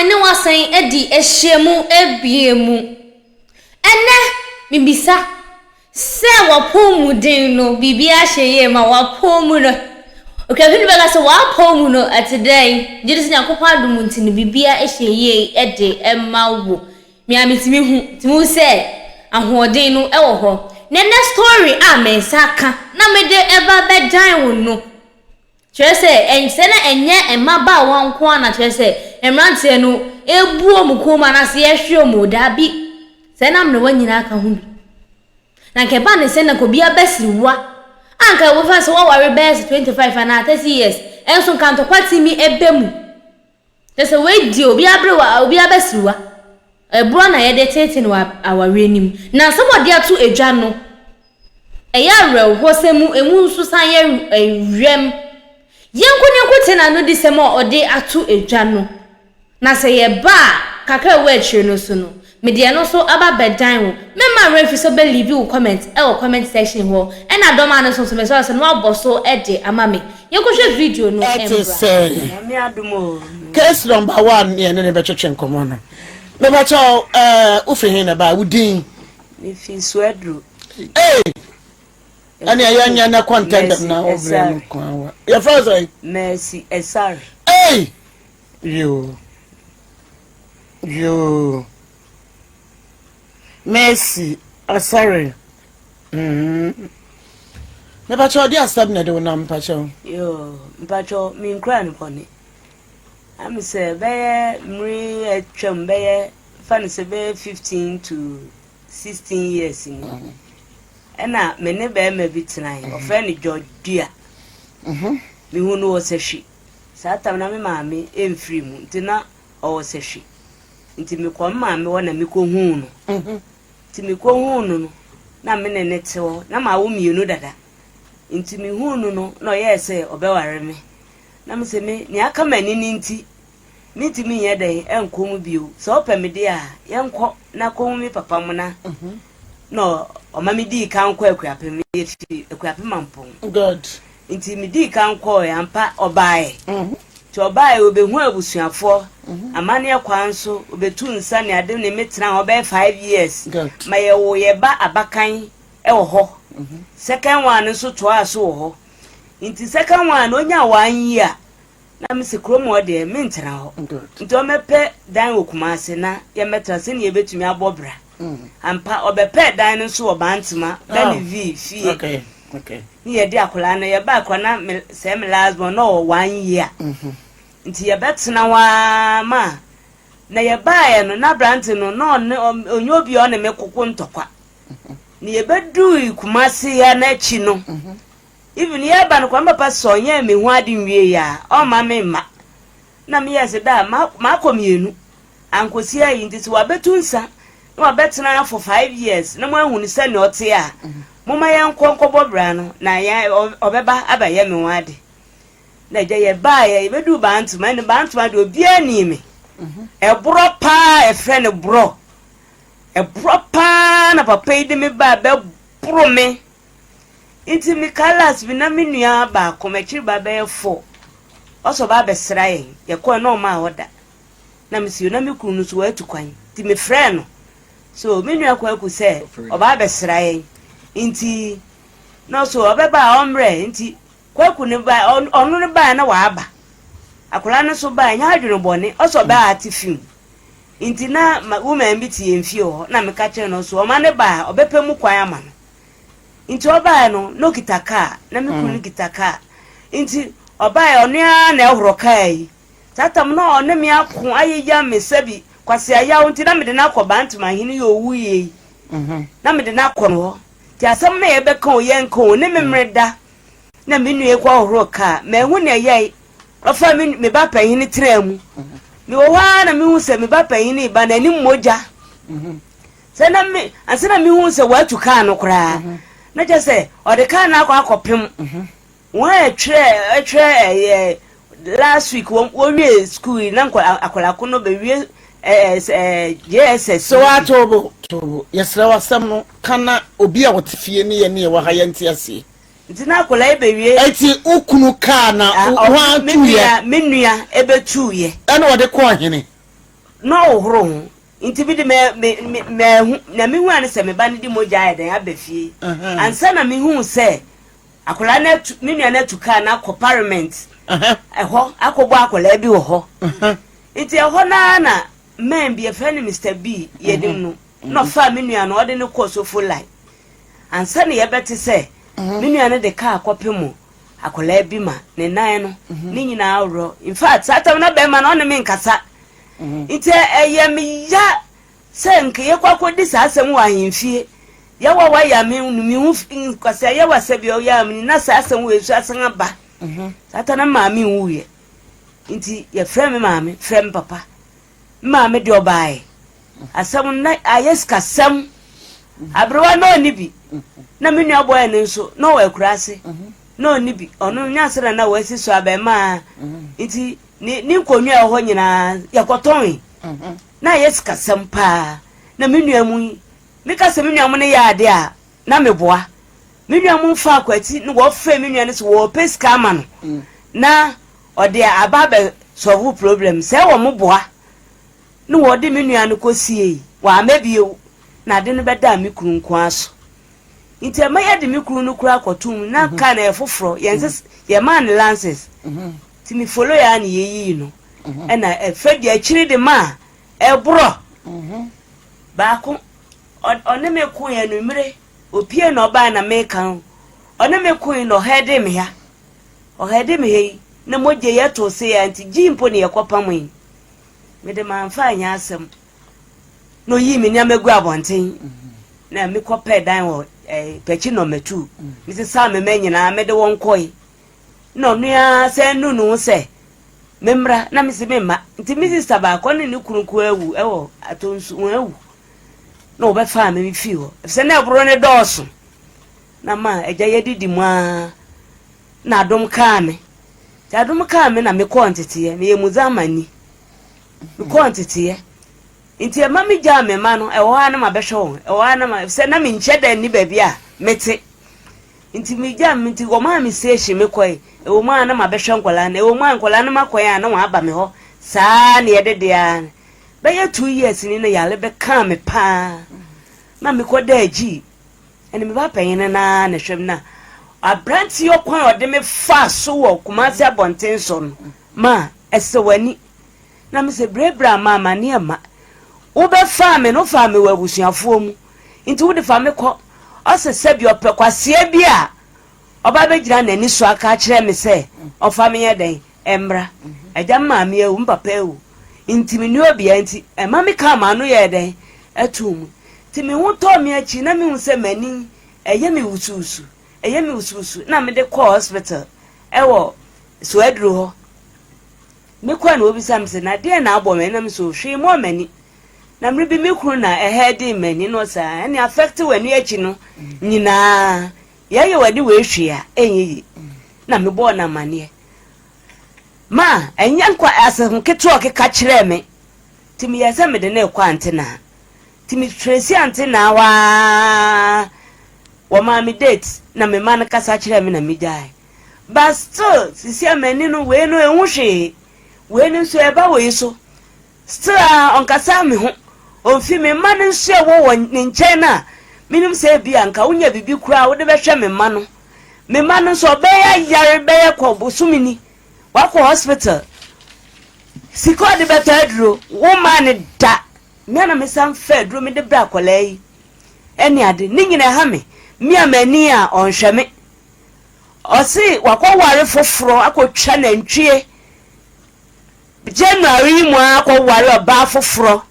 me ne wo asan adi ahyiamu abien mu. Ɛnnɛ, mibisa sɛ w'apɔwmuden no, biribiara hyɛ yie ma w'apɔw mu no? Okuafo no bɛka sɛ w'apɔw mu no, ɛte dɛn? Gye di sɛ Nyankopɔn adom nti no, biribiara hyɛ yie de ma wo. Me ara mitumi hu, tumi hu sɛ ahoɔden no wɔ hɔ. Na ɛnnɛ story a me nsa ka na mede ɛba bɛdan wo no, Kyerɛ sɛ, ɛnsɛ na ɛnyɛ mmabaawa nko ara na kyerɛ sɛ mmeranteɛ no rebu wɔn kɔn mu anaasɛ yɛrehwe wɔn o, daabi. Sɛ na mmerewa nyinaa ka ho bi. Na nka ɛba ne sɛ na nka obiara bɛsiriwa a nka wɔbɛfa sɛ wɔaware bɛyɛ sɛ 25 anaa 30 years, ɛnso nka ntɔkwa tumi ba mu. Kyerɛ sɛ wei deɛ obiara aberewa, obiara bɛsiriwa. Ɛborɔ na yɛde teetee no wɔ awareɛ no mu. Na asɛm a ɔde ato adwa no, Ɛyɛ awerɛhosɛm mu, emu nso san yɛ werɛm. Yɛnkɔ na yɛnkɔtie n'anodisɛm a ɔde ato dwa no, na sɛ yɛba a, kakra a ɛwɔ akyire no so no, mede ɛno nso aba abɛdan wo. Mɛmma werɛ mfi sɛ wobɛ leave wo comment wɔ comment section hɔ, ɛna dɔm ano nso nso mesrɛ wo sɛ na woabɔ so de ama me. Yɛnkɔhwɛ video no Ɛte mmra. sɛn? Nyame adom o. Case number one ne yɛne no bɛtwetwe nkɔmmɔ no. Mepakyɛw, ɛɛ, wofi he na ɛbae? Wo din? Mefi Suaduro. Ee! Ɛne ɛyɛ nyɛ na kɔ ntɛntɛm na wobrɛ no kwan wa. Yɛfrɛ sɛ? Mercy Esare. Ee! Yoo. Yoo. Mercy Asare. Mm. Mepakyɛw ɔde asɛm na ɛde wo nam mpakyɛw. Yoo, mpakyɛw menkura no bɔne. Ame sɛ bɛyɛ mmere atwam bɛyɛ fa no sɛ bɛyɛ 15 to 16 years ni ɛna me ne bɛrima bi tenae ɔfrɛ no George Dua mehu no wɔ sahwi saa tam na me maame mfiri mu nti na ɔwɔ sahwi nti mekɔ me maame hɔ na mekɔhuu no nti mekɔhuu no no na me ne ne te hɔ na mawo mmienu dada nti mehuu no no na ɔyɛɛ sɛ ɔbɛware me na mesɛ me nea aka m'ani no nti Mintumi nyɛ dɛn nkɔ mu bio. Sɛ wopɛ me de a, yɛnkɔ na kohu me papa mona. Na ɔma midii kan kɔɔ Akuapem. Yɛfi Akuapem Ampɔn. Good. Nti midii kan kɔɔe, ampa ɔbaeɛ. Nti ɔbaeɛ, ɔbɛhuu abusuafoɔ, amanneɛ kwan so, ɔbɛtuu nsa ne ade ne me tenaa hɔ bɛyɛ 5 years. Good. Ma yɛwoo yɛn ba abakan wɔ hɔ. Second one no nso toaa so wɔ hɔ. Nti second one no, ɔnyaa one year. Na mese kurom hɔ deɛ mentena hɔ nti ɔmmɛpɛ dan wɔ Kumase na yɛmmɛtena sɛnea yɛbɛtumi abɔ bra. Ampa ɔbɛpɛɛ dan no nso wɔ Bantama Bɛne V fie ne yɛde akwadaa no yɛba akwadaa na me sɛ me last born na ɔwɔ one year nti yɛbɛtena hɔ ara ma na yɛbaeɛ no na aberante no na ɔne ɔnyɛ obi a ɔne me koko ntɔkwa na yɛbɛdui Kumase ha no akyi no Even yɛreba no koraa me papa sɛ ɔnyɛɛ me ho ade nwiei a ɔmma me mma. Na meyɛɛ sɛ da a makɔ mmienu ankɔsi ayi nti sɛ wabɛtu nsa na wabɛtena for 5 years na moahu no sɛnea ɔte a, momma yɛnkɔ nkɔbɔ bra no na ɔbɛba abɛyɛ me ho ade. Na agya yɛbaeɛ yɛbɛduu Bantama ɛne Bantama deɛ obiara nii me. Ɛborɔ paa ɛfrɛ no borɔ. Ɛborɔ paa na papa yi de me baa bɛboro me. Nti mekae last bi na me nua baako m'akyiri ba bɛyɛ four ɔsɛ ɔba abɛsra yɛn yɛkɔɛ na ɔmaa hɔ da na mesi na me kunu no so watu kwan nti mefrɛɛ no so me nua kwaku sɛ ɔba abɛsra yɛn nti na ɔso ɔbɛba a ɔmmerɛ nti kwaku ne ba ɔno ne ba na waba akwadaa no so ba nyɛ adwene bɔne ɔsɛ ɔbɛ ate film nti na woman bi te yɛn fie hɔ na meka kyerɛ no so ɔma ne ba a ɔbɛpɛ mu kwan ama no. Nti ɔbaeɛ no, na ɔkita kaa, na me kunu no kita kaa. Nti ɔbaeɛ, ɔno ara na ɛhorɔ kaa yi. Saa tam no ɔne me ako ayeyam me sɛbi kwaseayaw nti na mede no akɔ Bantamahene yi ɔwuiɛ yi. Na mede no akɔ no hɔ. Nti asɛm no a yɛbɛka o yɛnka o, ne memere da na me nua yi kɔhohoro kaa. Manhu nea ɛyɛe. Ɔfaa me me ba panyin tenaa mu. Mewɔ hɔ ara na mehu sɛ me ba panyin reba, n'anim mogya. Sɛ na me ansa na mehu sɛ watu kaa no koraa mhm. na kyɛ sɛ ɔde kaa no akɔ akɔpem mhm. wɔn a ɛtwerɛ ɛtwerɛ ɛyɛ last week wɔn wɔwie school yi na nkɔ akwadaa ko no bɛwie ɛɛ ɛɛ JSS. So wa tobo tobo yɛsrɛ w'asɛm no ka na obi a ɔte fie ne yɛ ne yɛ wɔ ha yɛnte aseɛ. Nti na akwadaa yi bɛwie. Eti wo kunu kaa na wɔn atuiɛ. Me nua ɛbɛtuiɛ. Ɛna ɔde kɔɔ hene. Na ɔhohoro ho. Nti me de mɛ me me mɛhu na mehu ane sɛ me ba no de mogya ayɛ dɛn aba fie. Ansa na mehu sɛ akwadaa no atu me nua no atu kaa no akɔ parliament ɛhɔ akɔbɔ akwadaa bi wɔ hɔ. Nti ɛhɔ no ara na man bi yɛfrɛ no Mister B yɛnim no na ɔfaa me nua no ɔde no kɔɔ Sofo line. Ansa na yɛbɛte sɛ me nua no de kaa kɔpem akwadaa bi ma ne nan no ne nyinaa aworɔ. In fact saa tam na bɛrima no ɔne me nkasa. Nti ɛyɛ me ya sɛ nka yɛkɔ akɔdi saa asɛm wɔ ahemfie. Yawa wayɛ a me nu me ho nkwasea yawa sɛ bia ɔyɛ a me na saa asɛm wei nso asan aba. Saa ta na maame nwuiɛ. Nti yɛfrɛ me maame frɛ me papa. Me maame deɛ ɔbaeɛ. Asɛm no na ayɛ sikasɛm. Aberewa na ɔnni bi. Na me nua bɔɛ no nso na ɔwɔ akuraase. Na ɔnni bi. Ɔno nyansa na na wasi so abɛɛmaa. Nti ne ne nkonnwa a ɛwɔ hɔ nyinaa yɛkɔtɔn. Na ayɛ sikasɛm paa. Na me nua mu yi, meka sɛ me nua mu no yɛ ade a, na meboa. Me nua mu faa kwati na wɔfrɛ me nua no sɛ wɔrepɛ sika ama no. Na ɔde aba abɛ solve problem. Sɛ wɔn boa na wɔde me nua no kɔsiei, wamma bio, na ade no bɛdaa me kunu nko ara so. Nti ɛma yɛde me kunu no koraa kɔtoo mu, na kaa no ɛyɛ foforɔ, yɛn sɛ yɛmaa no lances. Nti me follow yɛ a na yɛyii no, ɛna ɛfɛ deɛ akyiri de ma a ɛborɔ. Baako, ɔne me koe anwummere, opie na ɔbae na meka no, ɔne me koe na ɔhɛɛdee me ha. Ɔhɛɛdee me ha yi, na mogya yi ɛtoo se a nti gyii mpo na yɛkɔpamoe. Me de mamfa anyɛ asɛm. Na oyii me nneɛma gu abɔnten. Na mekɔpɛɛ dan wɔ eh, Pɛkyi nɔmba tu. Mesesaa me mma nyinaa mede wɔn kɔe. Na ɔno ara san nu ne ho sɛ memmra na mese memma. Nti me sista baako ne ne kunu ko awu wɔ Atonsu, wɔn awu. Na wɔbɛfaa me fii hɔ. Efisɛ na ɛboro ne dɔɔso. Na ma agya yɛdidi mu ara na adom kaa me. Nti adom kaa me na mekɔɔ nteteeɛ. Meyɛ Muzamani. Mekɔɔ nteteeɛ. Nti ɛma megyaa me mma no, ɛwɔ hɔ ara na mabɛhwɛ wɔn, ɛwɔ hɔ ara na ma, efisɛ na menkyɛ da nni baabi a mete. Nti megyaa me, nti wɔmaa me station mekɔe. Ɛwɔ mu ara na mabɛhwɛ nkwadaa no, ɛwɔ mu a nkwadaa no makɔe a na wɔn aba me hɔ. Saa na yɛdede ara. Bɛyɛ 2 years ni na yare bɛkaa me paa. Ma mekɔdaa gyii. Ɛne me ba panyin no naa na ɛhwɛ me na aberante yi ɔkwan a ɔde me faa so wɔ Kumasi abɔnten so no ma ɛsɛ w'ani. Na me sɛ berebere ama amanneɛ mma. Wobɛfaa me no wofaa me wɔ abusuafoɔ mu nti wode fa me kɔ. Ɔsɛ sɛbi ɔpɛ kwasea bi a ɔba bɛgyina n'ani so aka akyerɛ me sɛ ɔfa me yɛ dɛn mmra. Agya me maame awu, me papa awu nti menni obiara nti ɛma me kaa m'ano yɛɛ dɛn ɛtoo mu. Nti me ho tɔɔ me akyi na mehu sɛ m'ani ɛyɛ me wusuwusu, ɛyɛ me wusuwusu na mede kɔɔ hospital ɛwɔ Soaduru hɔ. Mekɔɛ na wɔbisa me sɛ na deɛn na abɔ m'ani na me so hwee mmɔɔ m'ani. Na mmerɛ bi me kunu na ɛhɛɛdee m'ani na ɔsɛ ɛne affect w'ani akyi no nyinaa yɛyɛ w'ani wei hwee a ɛnyɛ yie. Na mebɔɔ no amanneɛ. Ma ɛnyɛ nkwa asɛm ketewa ɔkeka kyerɛɛ me nti meyɛɛ sɛ mede no rekɔ antenaa. Nti metrace antenaa hɔ ara wɔmaa me date na me ma no kasa kyerɛɛ me na megyae. But still sisi a m'ani no wei no ɛnhu hwee wei no nso ɛba wei so still a ɔnkasa me ho ɔmfi me mma no nso ɛwɔ wɔ ne nkyɛn no a menim sɛ ebi a nka wonya biribi koraa wode bɛhwɛ me mma no me mma no nso ɔbɛyɛ ayare bɛyɛ kɔ bosome ni wakɔ hospital sika ɔde bɛtɔ aduro wo maa ne da me na mesan fɛ aduro mede brɛ akwadaa yi ɛne ade ne nyina ɛha me me a m'ani a ɔnhwɛ me ɔse wakɔware foforɔ akɔtwa nantwie January yi mu a akɔware ɔbaa foforɔ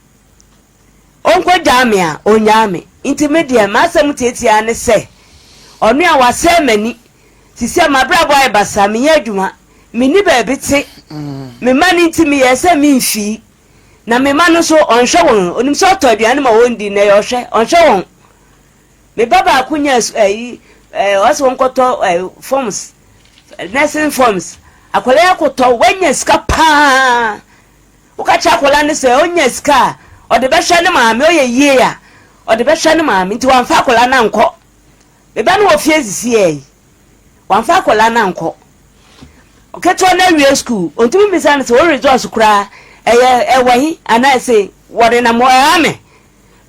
ɔnkɔgyaa me a ɔnyaa me nti me deɛ m'asɛm tietia ne sɛ ɔno a wasɛe m'ani sisi a m'abrabɔ ayɛ basaa menyɛ adwuma menni baabi te me mma no nti meyɛɛ sɛ memfii na me mma no nso ɔnhwɛ wɔn onim sɛ ɔtɔ aduane ma wɔn di na ɛyɛ ɔhwɛ ɔnhwɛ wɔn me ba baako nya ɛyi ɛɛ ɔsɛ wɔn kɔtɔ ɛɛ forms nursing forms akwadaa yi akɔtɔ wanya sika paa woka kyerɛ akwadaa no sɛ ɔnya sika a ɔde bɛhwɛ ne maame ɔyɛ yie a ɔde bɛhwɛ ne maame nti wamfa akwadaa no ankɔ me ba no wɔ fie sisi yɛ yi wamfa akwadaa no ankɔ ketewa no awie school ɔntumi mbisa no sɛ wɔn results koraa. Ɛyɛ ɛwɔ he anaa ɛse wɔdenam hɔ ɛha me.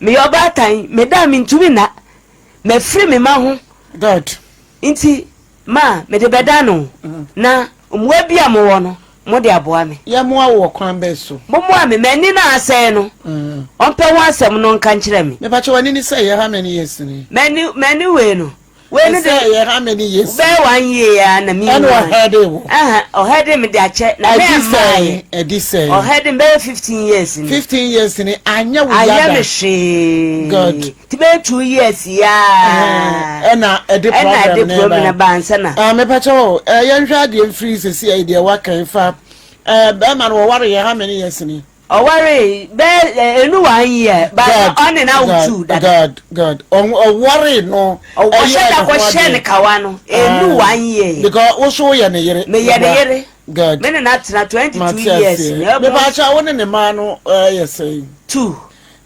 Meyɛ ɔbaatan, meda a mentumi nna. Mafiri me mma ho. God. Nti ma mede bɛda no na mmoa bi a mowɔ no mode aboa me. Yɛmmoa wo wɔ kwan bɛn so? Mommoa me, m'ani no a asɛe no, ɔmpɛ ho asɛm no nka nkyerɛ me. Mepakyɛ w'ani no sɛe yɛ how many years ni? M'ani m'ani wei no, wei no de. Ɛsɛe yɛ how many years ni? Bɛyɛ one year a na mi. Ɛna ɔhɛde wo. Ɛhɛn ɔhɛde me de akyɛ na mɛ mmaa yɛ. Ɛdi sɛn? Ɔhɛde me bɛyɛ 15 years ni. 15 years ni anyɛ wo yada. Anyɛ me hwee. Good. Ti bɛyɛ 2 years yaa. Ɛna ɛde problem ne ba. Ɛna ɛde problem ne ba ansa na. Ah mepakyɛ o, yɛnhwɛ adeɛ mfiri sɛsi ayi deɛ waka yi fa. Bɛrima no wɔware yɛ how many years ni? Ɔware bɛɛ enu one year but ɔne na awo two dada. God God ɔware no. Ɔhyɛ da kɔhyɛ ne kawa no enu one year. Because woso woyɛ ne yere. Meyɛ ne yere. Good. Me ne no atena 22 years. Mepakyɛ wo ne ne maa no yɛ sɛn? Two.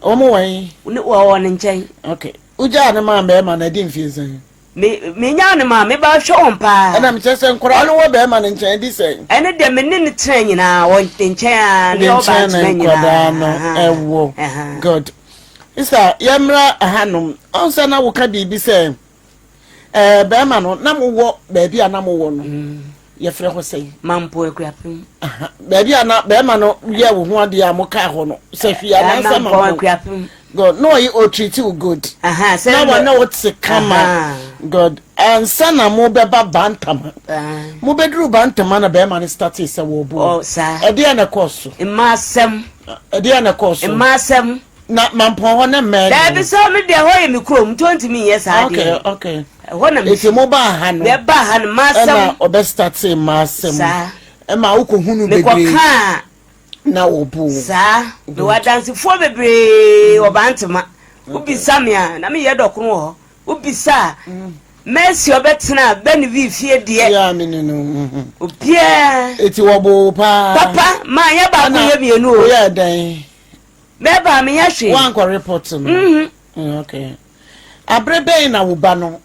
Wɔn wɔ he? Wɔwɔ ne nkyɛn. Okay. Wogyaa ne maa mmarima no adi mfie sɛn? Me menyaa ne maa me ba hwɛ wɔn paa. Ɛna mekyerɛ sɛ nkwadaa no wɔ bɛrima no nkyɛn adi sɛn? Ɛne deɛ me ne no tena nyinaa wɔ ne nkyɛn a ne ɔba ntena nyinaa. Nkwadaa no ɛwɔ. Good. Sista yɛmmra ahanom. Ɔn sɛ na woka biribi sɛ ɛɛ bɛrima no na mowɔ baabi a na mowɔ no. Mm. Yɛfrɛ hɔ sɛn? Mampo Akuapem. Baabi a na bɛrima no yɛ wo ho adeɛ a mokaa hɔ no sɛ hwee anaasɛ Mampo Akuapem. God na ɔyɛ ɔtreat wo good. Na wɔne wo te kama. God ansa na mobɛba Bantama. Mobɛduru Bantama na bɛrima no startee sɛ wɔbo. Ɛdeɛ na ɛkɔɔ so. Mmaasɛm. Ɛdeɛ na ɛkɔɔ so. Mmaasɛm. Na Mampɔn hɔ ne mmɛn. Daabi sɛ ɔno deɛ hɔ yɛ me kurom nti ɔntumi nyɛ saa adeɛ. Okay okay. Ɛhɔ na me. Eti mo baa ha no. Bɛɛ baa ha no mmaasɛm. Ɛna ɔbɛ startee mmaasɛm. Saa. Ɛma wokɔ hunu bebree. Mekɔ kaa. Na wɔbo. Saa. Mewɔ adansefoɔ bebree wɔ Bantama. Wobisa me a, na meyɛ dɔkono wɔ hɔ. Wobisa a, Mercy ɔbɛtena Bɛnevie fie deɛ. Yeah, me ne no. Mhm. Obiara. Eti wɔbo wo paa. Papa, maa yɛ baako yɛ mmienu o. Woyɛ dɛn? Mɛba a menyɛ hwee. Woankɔ report no? Mhm. Mm, okay. Abere bɛn na wo ba no,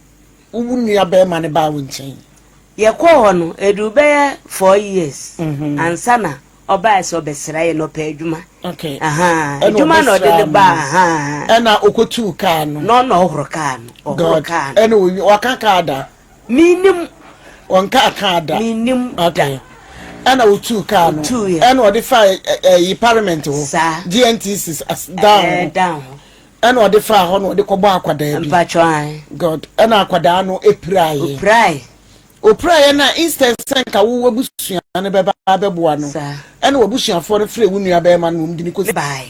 wo nua bɛrima no baa wo nkyɛn? Yɛkɔɔ hɔ no, ɛduu bɛyɛ 4 years ansa na ɔbaa sɛ ɔbɛsra yɛ na ɔpɛ adwuma. Okay. Ahaa, Ɛna adwuma na ɔde ɔbɛsraa ne mo baa no. ahaa. Ɛna ɔkɔtuu kaa no. Na ɔna ɔhoro kaa no, ɔhoro God. kaa no. Ɛna owi waka kaa da. Menim. Ɔnkaa kaa da. Menim da. Okay. Ɛna otuu kaa no. Otuiɛ. Ɛna ɔde faa ɛyi parliament hɔ. Saa. GNTC as down Ɛɛ hɔ. down hɔ. Ɛna ɔde faa hɔ na ɔde kɔbɔ akwadaa bi. Mpatsɔ ae. God. Ɛna akwadaa no epiraeɛ. Opirae. Opiraeɛ no a instead sɛ nka wo w'abusua no bɛba abɛboa no. Saa. Ɛna w'abusuafoɔ no frɛ wo nua bɛrima no na wɔn de no kɔsi. Bae.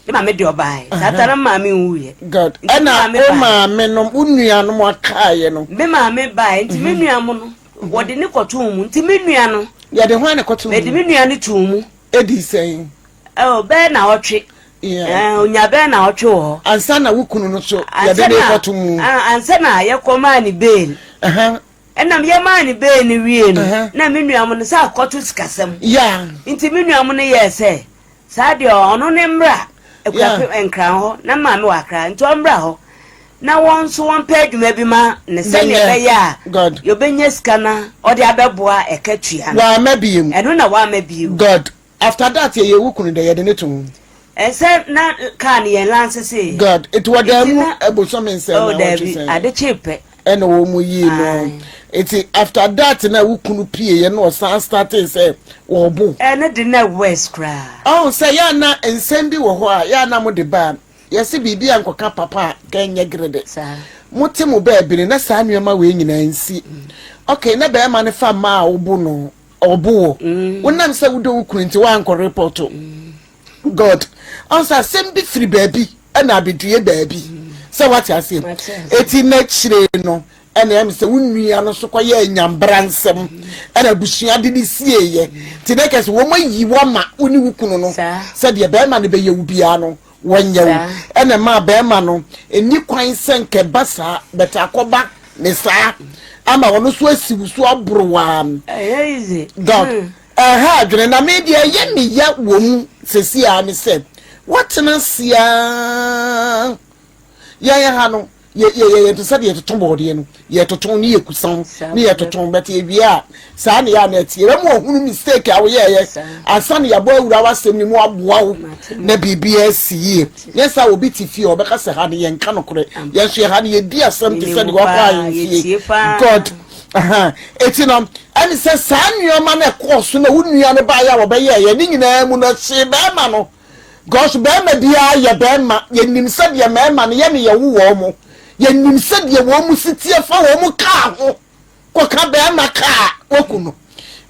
Me maame deɛ ɔbae. Saa ta na me maame nwuiɛ. God. Nti me Ɛna maame wo bae. maame nom wo nuanom akaeɛ no. Me maame bae nti me nua mo no wɔde ne kɔtoo mu nti me nua no. Yɛde hwan na ɛkɔtoo mu? Mede me nua no too mu. Edi sɛn? Ɛwɔ bɛyɛ naawɔtwe. Yeah. Onya bɛyɛ naawɔtwe wɔ hɔ. Ansa na wo kunu no so yɛde ne kɔto mu. Ansa na yɛkɔ maa ne bail. Ɛnam yɛmaa ne bail no wie no, na me nua mo no sɛ akɔto sikasɛm. Yeah. Nti me nua mo no yɛɛ sɛ saa deɛ ɔno ne mmra Akuapem Nkran hɔ na maame wɔ Akra nti ɔmmra hɔ na wɔn nso wɔmpɛ adwuma bi ma ne sɛnea ɛbɛyɛ a yɛbɛnya sika na ɔde abɛboa ɛka tua no. Wamma biem. Ɛno na wamma bio. God. After that yɛyɛ wo kunu dɛ yɛde ne to ho. Ɛsɛ na kaa no yɛn lansese. God. Nti wɔdaa mu bosome nsɛn na wɔtwe sɛn. Oh daabi, ade kyee pɛ. Ɛna wɔn mu yii no. Nti after that na wo kunu pie yɛ na ɔsan startee sɛ wɔbo. Ɛno de na worse koraa. Ɔho sɛ yɛ a na nsɛm bi wɔ hɔ a yɛ a na mo de ba a yɛse biribi a nkɔka papa a ka ɛnyɛ gerede. Mo te mo baabi no na saa nneɛma wei nyinaa nsi. Okay na bɛrima no fa mmaa a wobo no ɔbo wo. Wonam sɛ wodɔ wo kunu nti woankɔ report. God ɔn sɛ asɛm bi firi baabi ɛna abedue baabi sɛ wate aseɛ eti n'akyire no ɛna ɛm sɛ wo nua no so kɔyɛ anyambra nsɛm ɛna abusua de ne sieeɛ nti na kɛsɛ wɔn ayi wo ama wo ne wo kunu no sɛdeɛ bɛrima no bɛyɛ wo biara no wɔnyɛ wo ɛna ɛmaa bɛrima no ɛni kwan sɛ nkɛba saa bɛtɛ akɔba ne saa ama ɔno so asi wo so aboro waa God Ɛha adwene, na me deɛ ɛyɛ me ya wɔ mu seesei ara ne sɛ, woatena ase ara. Yɛn ha no, Yɛ yɛ yɛ yɛte sɛ deɛ yɛtoto bɔɔdeɛ no, yɛtoto ne yɛkusan ne yɛtoto bɛte yɛwie a saa ne yɛ a na ɛte. Yɛbɛma wahunu mistake a woyɛɛyɛ ansa na yɛabɔ awura w'asɛm no mu aboa wo na biribiara asi yie. Nyɛ saa obi te fie a ɔbɛka sɛ ha no yɛnka nokorɛ, yɛn nso yɛ ha no yɛdi asɛm te sɛ deɛ wakɔ ahemfie. God. Aha. Eti no, ɛne sɛ saa nneɛma no ɛkɔɔ so na wo nua no baeɛ a wɔbɛyɛɛyɛ ne nyinaa mu no ɛhyee bɛrima no. Because bɛrima biara yɛ bɛrima, yɛnim sɛdeɛ mmarima no yɛ ne yɛwo wɔn mo, yɛnim sɛdeɛ wɔn mo si teɛ fa wɔn mo kaa ho kɔka bɛrima kaa wɔku no.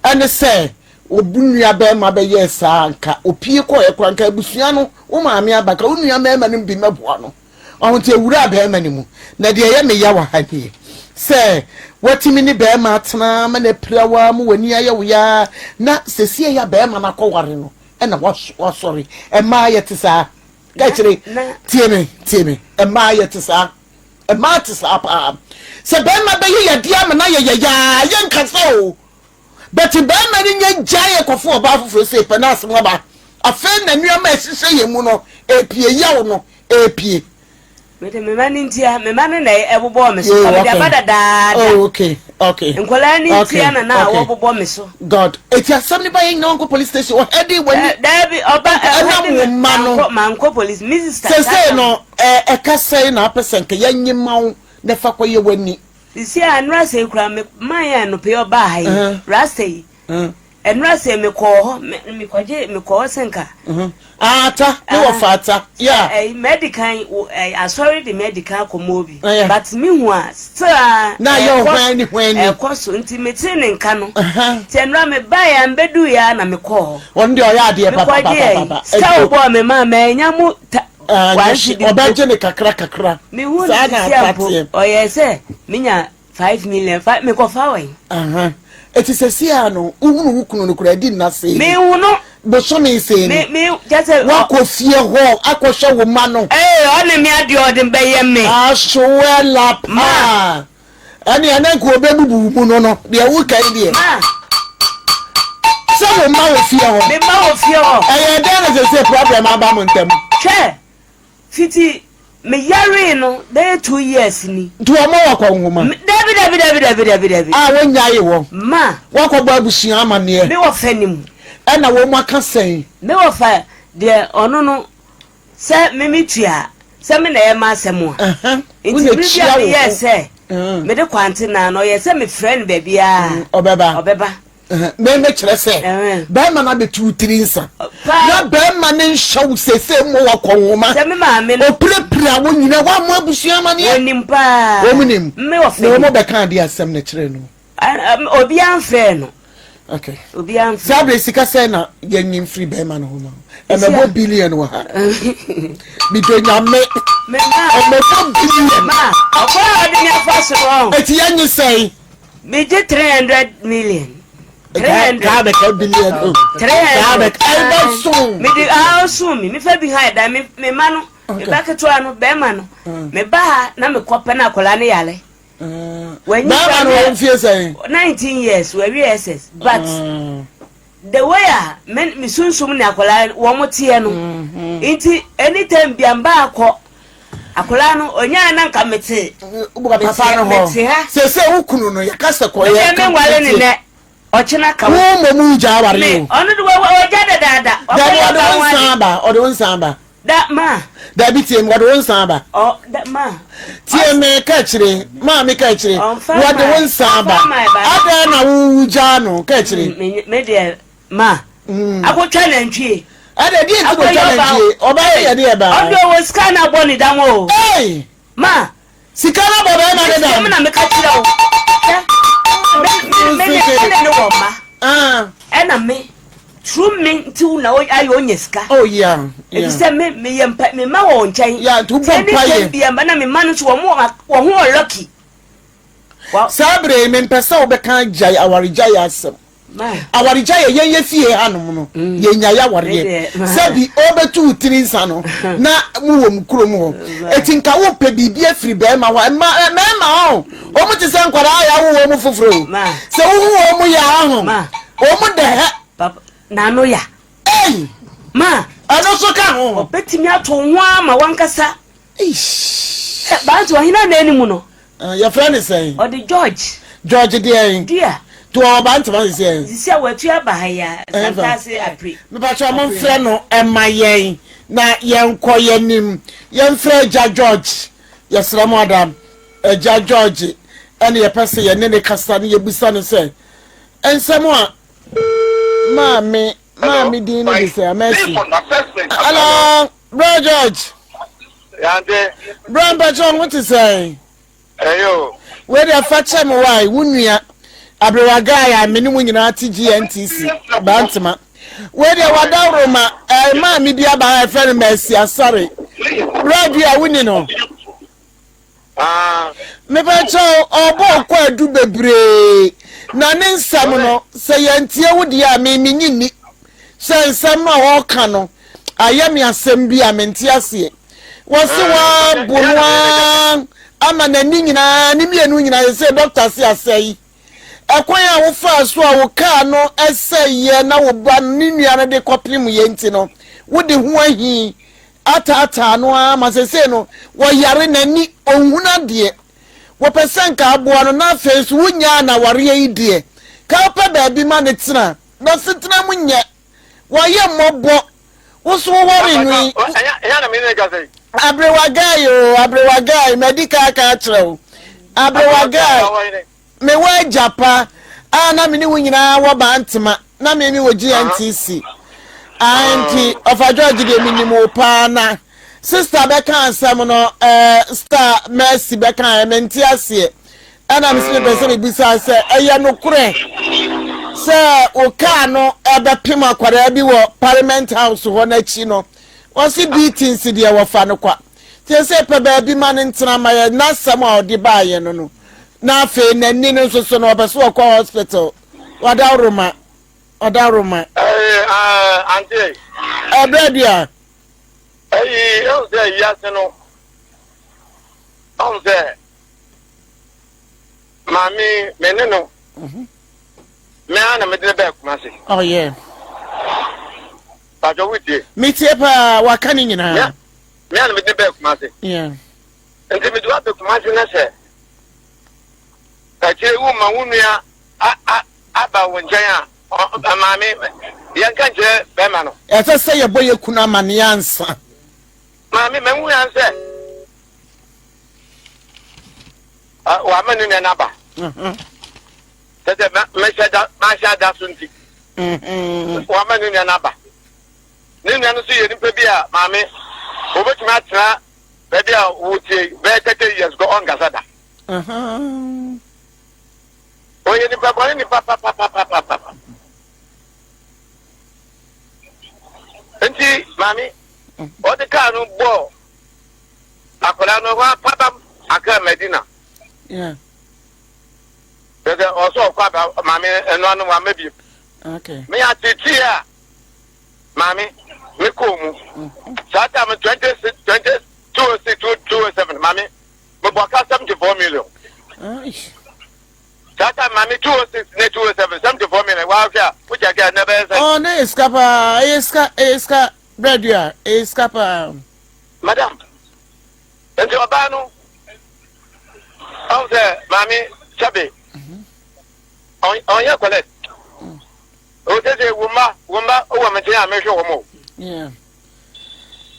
Ɛne sɛ obu nua bɛrima bɛyɛɛ saa nka opie kɔɛ koraa nka abusua no wo maame aba nka wo nua mmarima no bi mɛboa no. Ɔho nti ewuraa bɛrima no mu. Na deɛ ɛyɛ me ya wɔ ha nie, sɛ woatumi ne bɛrima atena ama no apira wo ara ma w'ani ayɛ wo yaa na seesei a bɛrima no akɔware no ɛna wasɔre. Mmaa yɛte saa. Ka kyerɛ, tie me, tie me. Mmaa yɛte saa. Mmaa te saa paa. Sɛ bɛrima bɛyɛ yadeɛ ama no ayɛ yɛyaa, yɛnkasa o. But bɛrima no nya gyae kɔfo ɔbaa foforɔ sei pɛ na asɛm aba. Afei na nneɛma a ɛhyehyɛ yɛn mu no ɛrepue, yaw no ɛrepue. Mede me mma no ntia, me mma no na ɛbobɔɔ me so, ka mede aba dadaada. Oh, okay, okay. Nkwadaa no ntia na na wɔbobɔ me so. God, eti asɛm ne ba yɛ nyina wankɔ police station, ɔhɛde w'ani. Daabi, ɔba ɛnam wo mma no. Mankɔ police, me sister. Sese no, ɛka sɛn na apɛ sɛ nka yɛnye ma wo na fa kɔyɛ w'ani. Sisi a nnora sɛi koraa me man a anɔpa yi ɔbaa ha yi, rasta yi, nnora sɛi me kɔɔ hɔ, me me kɔgye me kɔɔ hɔ sɛ nka. Ata, me wɔ fa ata, yeah. Ɛyi mɛdi kan, asɔre de mɛdi kan akɔ Mobi, but me hu a still a. Na ayɛ ɔhwan ni hwan ni. Ɛkɔ so nti me tee ne nka no. Nti nnora me ba yɛ a mbɛdu yɛ a na me kɔɔ hɔ. Ɔno deɛ ɔyɛ adeɛ papa papa papa. Me kɔgye sika ɔbɔɔ me maa mɛ nya mo ta. Ɔbɛgye ne kakra kakra. Mehu no sisi a mpo ɔyɛ sɛ menya 5 million fa mekɔfa wɛn. Eti sɛsi a no wohunu wo kunu no koraa di nna sei ni. Mehu no. Bosome sei ni. Me me kyɛ sɛ. Wakɔ fie hɔ akɔhwɛ wo ma no. Ee ɔne me adeɛ ɔde bɛyɛ me. Asoɛla paa. Ɛnea na nka ɔbɛbubu wo mu no no, deɛ woka yi deɛ. Ma. Sɛ wo mma wɔ fie hɔ. Me mma wɔ fie hɔ. Ɛyɛ dɛn na sɛsɛ problem aba mo ntam? Hwɛ, fiti me yaree no bɛyɛ 2 years ni. Nti wɔn wɔ kɔ nwoma? Dabi dabi dabi dabi dabi dabi. A wonyae wɔ. Ma. Wakɔbɔ abusua amanneɛ. Me wɔ fɛ ne mu. Ɛna wɔn aka sɛn? Me wɔ fɛ deɛ ɔno no sɛ me me tua sɛ me na ɛyɛ m'asɛm a nti bere bi a meyɛɛ sɛ mede kwante naa no ɔyɛ sɛ mefrɛ no baabiara ɔbɛba ɔbɛba mɛmɛ kyerɛ sɛ bɛrima no abɛtu tiri nsa na bɛrima no nhyɛ wo sese mmɔ wakɔ nwoma sɛ me maame no ɔpirapira wo nyina woammɔ abusua amaneɛ wɔnim paa wɔn nim me wɔ fɛ na wɔn bɛka adeɛ asɛm no kyerɛ no Obiara mfrɛɛ no. Okay. Obiara mfrɛɛ. Saa bere sika sɛ na yɛnyi mfiri bɛrima no ho ma. Ɛmɛbɔ billion wɔ ha. Midɔ nyame. Ɛmɛbɔ billion. Ma ɔkɔ a ɔde mi afa so no. Eti yɛnyi sɛn. Megye 300 million. 300. Kaa bɛka billion o. 300. Kaa bɛka ɛbɛ so. Mede aso mi mefa bi ha ɛda me ma no. Me ba ketewa no bɛrima no. Me ba ha na mekɔ pɛ na akwadaa no yare. Bɛrima no wɔ mfie sɛn? 19 years wawie SS but mm. the way a me me sunsum ne akwadaa wɔn teɛ no mm-hmm. nti anytime bia mba akɔ akwadaa no onyaa na nka mete papa no hɔ mete ha sese wo kunu no yɛka sɛ kɔ yɛ ka me nwale ne nɛ ɔkyena ka wo mmom gya aware o ɔno de wɔgya dadaada dabi ɔde wo nsa aba ɔde wo nsa aba Da ma. Dabi tie me, wɔde wo nsa aba. Ɔ da ma. Tie me ka akyire, maa me ka akyire. Wɔde wo nsa aba. Adɛn na wo gyaa no ka akyire. Me me deɛ ma. Mm. Akotwa nantwie. Ɛdɛ deɛ nti na otwa nantwie. Ɔbaa yɛ deɛ baa. Ɔde ɔwɔ sika na abɔ ne dam o. Ee. Ma. Sika no abɔ bɛrima ne dam. Me na meka kyerɛ wo. Hwɛ, me me me ne ne wɔ mma. Ɛna me through me nti na ayɛ onya sika. Oh yeah. Yeah. Efisɛ me me yɛ mpa me ma wɔ nkyɛn. Yeah, nti wobɔ mpa yɛ. Bia mba na me ma no nso wɔn wɔn ho wɔ lucky. Saa bere yi mempɛ sɛ wobɛka agyae awaregyae asɛm. Awaregyaeɛ yɛn yɛ fie hanom no mm. yɛnyae awareɛ sɛbi ɔbɛtu wo tiri nsa no na mowɔ mu kurom hɔ ɛti nka wopɛ biribi afiri bɛrima hɔ mmarima hɔ wɔn te sɛ nkwadaa a yɛawo wɔn mu foforɔ o sɛ wohu wɔn mu yɛ aho wɔn dɛ hɛ n'ano ya ei ma ɛno so ka ho ɔbɛtumi ato ho ama wankasa. Bantu ɔhene a na anim no. Yɛfrɛ ne sɛn? Ɔde George. George deɛn? Dua. To ɔwɔ Bantama sisi ɛ? Sisi a watu aba ha yi a, Santase Apri. Mepakyɛ mo mfrɛ no ɛma yɛn na yɛnkɔ yɛnim. Yɛmfrɛ Agya George. Yɛsrɛ mo ada. Agya George ɛne yɛpɛ sɛ yɛne ne kasa ne yɛbusa no sɛ nsɛm a maame maame din no de sɛ Amasi. Hello, Bro George. Yante. Bro mpakyɛ ho te sɛn? Ɛyɛ o. Wei deɛ fa kyɛ me wae, wo nua aberewa guy a me ne mu nyinaa te GNTC, Bantama. Wei deɛ wadaworo ma ɛɛ maame bi aba ha yɛfrɛ no Mercy Asare. Bra bi a woni no. Ah. Mepakyɛw ɔbɔ ɔkɔ adu bebree na ne nsɛm no sɛ yɛntie wo deɛ a me menyi nni sɛ nsɛm no a ɔreka no ayɛ me asɛm bi a mente aseɛ. Wɔse wɔabo no ara ama n'ani nyinaa ne mmienu nyinaa yɛ sɛ dɔkta se asɛe. Ɛkwan a wofaa so a wo kaa no sɛeɛ na wo ba no ne nua no de kɔpem yɛ nti no wode ho ahi ataataa no ara ma sesei no wɔyare n'ani ɔnhunu adeɛ. Wɔpɛ sɛ nka aboa no na afei nso wonyaa no awareɛ yi deɛ ka wopɛ baabi ma no tena na setena mu nyɛ Wayɛ mmɔbɔ. Wo so woware no yi. Aberewa guy o, aberewa guy, madi ka aka akyerɛ wo. Aberewa guy, mewɔ agya pa a na me ne wo nyinaa wɔ Bantama, na me me wɔ GNTC. Ah, nti ɔfa George deɛ menim wo paa na sister bɛka asɛm no, eh, star Mercy bɛka ɛ, mente aseɛ. Ɛna mese mepɛ sɛ mebisa sɛ ɛyɛ nokorɛ sɛ wo kaa no ɛbɛpem akwadaa bi wɔ parliament house hɔ n'akyi no wɔse beatings deɛ wɔfa no kwa nti sɛ pɛ baabi ma no ntena ma yɛ n'asɛm a ɔde baayɛ no no na afei n'ani no nso so no ɔpɛ so ɔkɔ hospital wadaworoma ɔdaworoma. Ɛɛ ante. Ɛbrɛ dua. Ɛyi ɛhu sɛ wiase no ɔhu sɛ. Maame me ne no. Mhm. Me ara na mede no bɛɛ Kumasi. Oh yeah. Pàtó wo tie. Me tie paa waka ne nyinaa. Me ara na mede no bɛɛ Kumasi. Yeah. Nti mede wa bɛ Kumasi na sɛ akyire wo ma wo nua aba wo nkyɛn a maame yɛnka nkyerɛ bɛrima no. Ɛsɛ sɛ yɛbɔ yɛ kunu amaneɛ ansa. Maame mahu yan sɛ. Wama ne nua no aba. Sɛ sɛ mɛhyɛ da mahyɛ ada so nti. Wama ne nua no aba. Ne nua no nso yɛ nipa bi a maame obetumi atena baabi a wotie bɛyɛ 30 years kɔ ɔnkasa da. Ɔyɛ nipa bɔne nipa papapapapapa. Nti maame ɔde kaa no bɔɔ Akwadaa no hɔ apabam Accra Medina. Yeah. Sɛ ɔsɛ ɔkɔ aba maame ɛno ano wama bi. Okay. Me atete a maame me kɔɔ mu. Mm-hmm. Saa time 26 20 206 207 maame me bɔ ka 74 million. Saa time maame 206 ne 207 74 million wa hwɛ a wokyɛ kɛ na bɛyɛ sɛ. Oh na ɛyɛ sika paa ɛyɛ sika ɛyɛ sika brɛdua ɛyɛ sika paa. Madam, nti ɔbaa no ɔhu sɛ maame sɛbe ɔnyɛ kɔlɛt. Ɔsɛ sɛ wo mma wo mma wɔ me nkyɛn a mehwɛ wɔn o.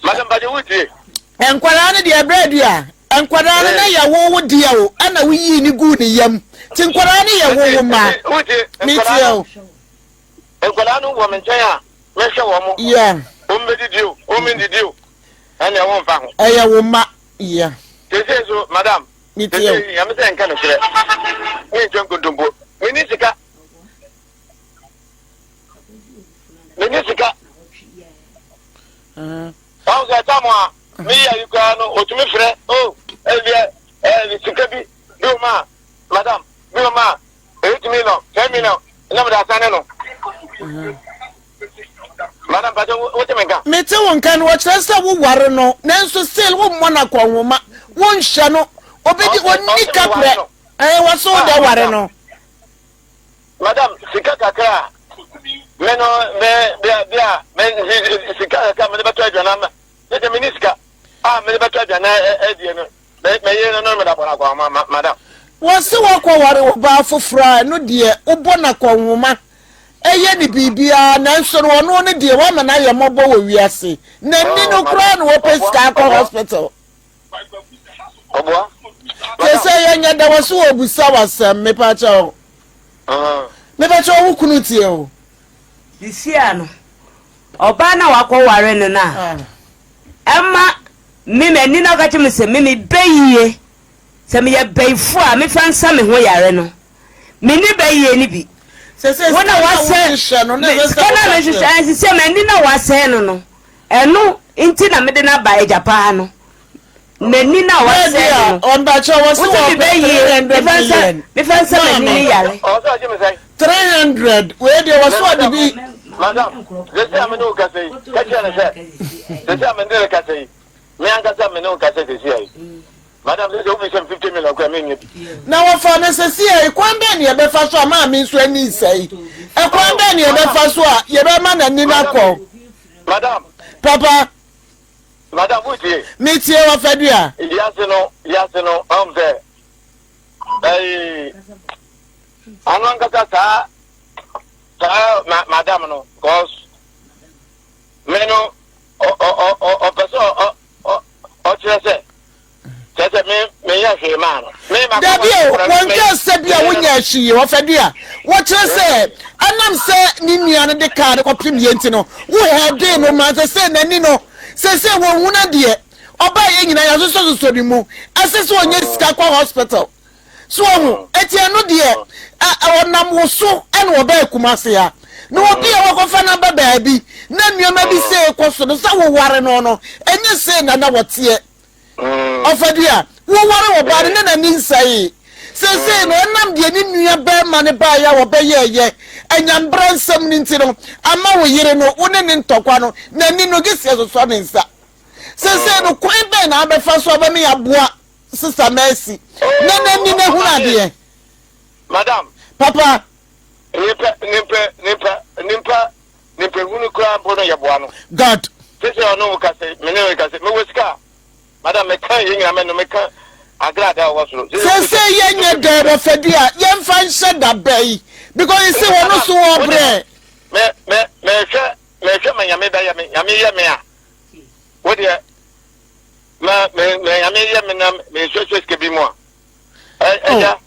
Madam Bade wotie. Nkwadaa no deɛ ɛbrɛ du a nkwadaa no na yɛ wo wo deɛ o ɛna woyii ne guu ne yam ti nkwadaa no yɛ wo wo mma. Wotie nkwadaa no. Nkwadaa no wɔ me nkyɛn a mehwɛ wɔn mo. Yeah. Wɔn bɛdidi o, wɔn ndidi o, ɛnna wɔn mfa ho. Ɛyɛ wo mma. Yeah. Sese so, madam. Me tie o. Sese nyame sɛ nka nokorɛ. Me ntwa nkontompo. Me ni sika. Me ni sika. Ɔn sɛ tam a me yɛ yi koraa no, otumi frɛ, oh, ɛdeɛ, ɛɛ, sika bi, bi o ma, madam, bi o ma. 8 million, 10 million, na mede asane no. Madam Pacho, wote me nka? Mete wo nka no, wɔkyerɛ sɛ woware no, nanso still wommɔ no akɔnhoma, wonhyɛ no, obedi onni kaprɛ, ɛɛ wɔso wode ah, ware no. Madam, sika kakra a me no me bia bia me sika kakra me de bɛtɔ aduane ama, me de me ni sika a me de bɛtɔ aduane adie no. Me me yere no no meda bɔ no akɔnhoma ma madam. Wɔse woakɔware ɔbaa foforɔ a ɛno deɛ wobɔ no akɔnhoma yɛ no biribiara nanso no ɔno no deɛ woama no ayɛ mmɔbɔ wɔ wiase n'ani no koraa na wɔpɛ sika akɔ hospital. Ɔboa. Te sɛ yɛnyɛ da wɔ so wɔbusa w'asɛm mepakyɛw. Mepakyɛw wo kunu tie o. Sisia no ɔbaa no a wakɔware no no a ɛma Me m'ani na ɔka kyerɛ me sɛ me mebɛ yie sɛ meyɛ bɛyifo a mefa nsa me ho yare no menni bɛ yie no bi wo na wasɛ sika na mehwehwɛ ɛnsi sɛ m'ani na wasɛe no no ɛno nti na mede no aba agya paa no m'ani na wasɛe no no wosɛ mebɛ yie mefa nsa mefa nsa m'ani ne yare. 300 wei deɛ wɔso ɔde bi. Madam, sɛsɛ a me ne wo kasa yi, ka kyerɛ no sɛ, sɛsɛ a me ne no kasa yi, me ankasa me ne wo kasa sɛsɛ yi. Madam, sɛsɛ wobisa me 50 million koraa menyɛ bi. Na wɔfa no sɛsɛ yi, kwan bɛn na yɛbɛfa so a maame nso ani nsɛe? Ɛkwan bɛn na yɛbɛfa so a yɛbɛma n'ani no akɔ? Madam. Papa. Madam, wotie? Metie wɔfadua. Wiase no, wiase no, ɔm sɛ, ɛyi, ɔno ankasa saa saa ma madam no cause me no ɔpɛ sɛ ɔkyerɛ sɛ kyerɛ sɛ me menyɛ hwee maa no me ma dabi o wɔnka sɛ bi a wonya ahyi wɔfɛ du a wɔkyerɛ sɛ ɛnam sɛ ne nua no de kaa no kɔpem yɛ nti no wo hɛden no ma sɛ sɛ n'ani no sɛ sɛ wɔhunu adeɛ ɔbaa yɛ nyinaa yɛasosɔsosɔ ne mu ɛsɛ sɛ ɔnyɛ sika kɔ hospital So wahu? Eti ɛno deɛ, ɛ, ɔnam wo so ɛna ɔbaa Kumase ha. Na obi a wakɔfa no aba baabi na nneɛma bi sei kɔ so no, sɛ woware no no, ɛnyɛ sei na na wɔteɛ. Ɔfadua, woware ɔbaa no na n'ani nsɛee. Seesei no, ɛnam deɛ ne nua barima no baeɛ a wɔbɛyɛɛyɛ anyambra nsɛm no nti no, ama wo yere no, wo ne ne ntɔkwa no, n'ani no, gye sɛ ɛsosɔ ne nsa. Seesei no, kwan bɛn na wobɛfa so abɛma yɛaboa Sister Mercy na n'ani na ehunu adeɛ. Madam. Papa. Nipa nipa nipa nipa nipa hunu koraa mpo no yɛ boa no. God. Sisi ɔno wo kasa me ne wo kasa me wɔ sika. Madam me ka yɛ nyina me no me ka agrada wɔ soro. Sese yɛ nyɛ dɛ wɔ fɛdi a yɛn fa nhyɛ da bɛ yi because you see wɔn so wɔ brɛ. Me me me hwɛ me hwɛ ma nyame bɛyɛ me nyame yɛ me a wo deɛ. Ma me me nyame yɛ me na me nsuasua sika bi mu a ɛgya oh.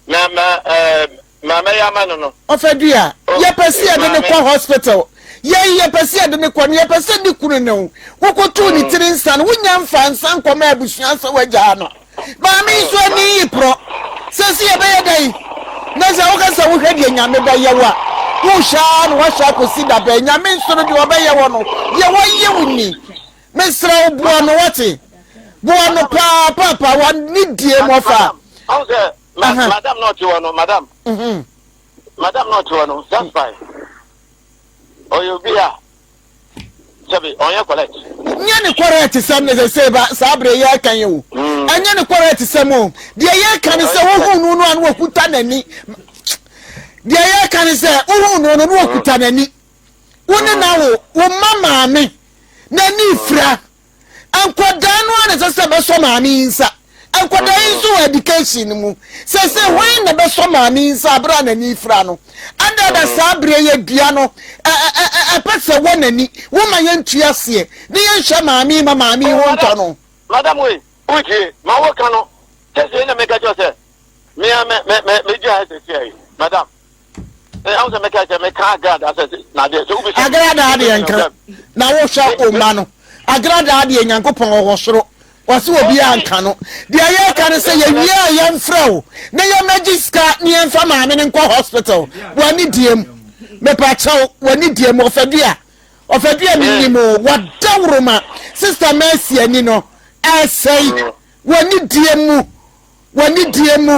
na ma ɛɛ ma mɛyɛ ama no no. Ɔfɛdua oh, yɛpɛ sɛ yɛde ne kɔ hospital yɛn yɛpɛ sɛ yɛde ne kɔ no yɛpɛ sɛ ne kunu ne wo wokotuu ne mm. tiri nsa no wonya mfa nsa nkɔma abusua sɛ woagyaa no maame nso ani yi porɔ sɛ sɛ yɛbɛyɛ dɛn na sɛ woka sɛ wohwɛ deɛ nyame bɛyɛ wo a wohwɛ a na woahwɛ akɔsi dabɛn nyame nso no deɛ ɔbɛyɛ wɔ no deɛ wɔyɛ wo ni Mesrɛ wo boa no wate. Boa no paa paapa wa ne die mu ɔfa. Ɔn sɛ madam na ɔte hɔ no madam. Mhm. Madam na ɔte hɔ no that's fine. Ɔyɛ obi a sɛbi ɔnyɛ correct. Nyɛ ne correct sɛm ne sɛ sɛ ba saa bere yɛ kan yi o. Mm. Ɛnyɛ ne correct sɛm o. Deɛ yɛ kan ne sɛ wohu no no a no wɔkuta n'ani. Deɛ yɛ kan ne sɛ wohu no no no wɔkuta n'ani. Wo ne na wo wo mma maame n'ani fira. Nkwadaa no ara na ɛsɛ sɛ bɛsɔ maame yi nsa. Nkwadaa yi nso wɔ education mu. Sese hwan na bɛsɔ maame yi nsa abere a n'ani fira no? Ada da saa bere yɛ dua no ɛpɛ sɛ wɔ n'ani. Wo ma yɛntu aseɛ ne yɛnhwɛ maame yi ma maame yi ho ntɔ no. Madam wei, wotie ma woka no sɛsei na meka kyerɛ sɛ mea me me me me gyina ha sɛsi yi madam. Agradaa deɛ nka na wohwɛ wo mma no agradaa deɛ nyankopɔn ɔwɔ soro wɔse obiara nka no deɛ yɛka no sɛ yɛwie a yɛmfrɛ wo na yɛmɛgye sika ne yɛmfa maame no nkɔ hospital w'ani deɛ mu mepakyɛw w'ani deɛ mu ɔfadua ɔfadua menim o wadaworo sister Mercy ani no ɛsɛe w'ani deɛ mu W'anidie mu,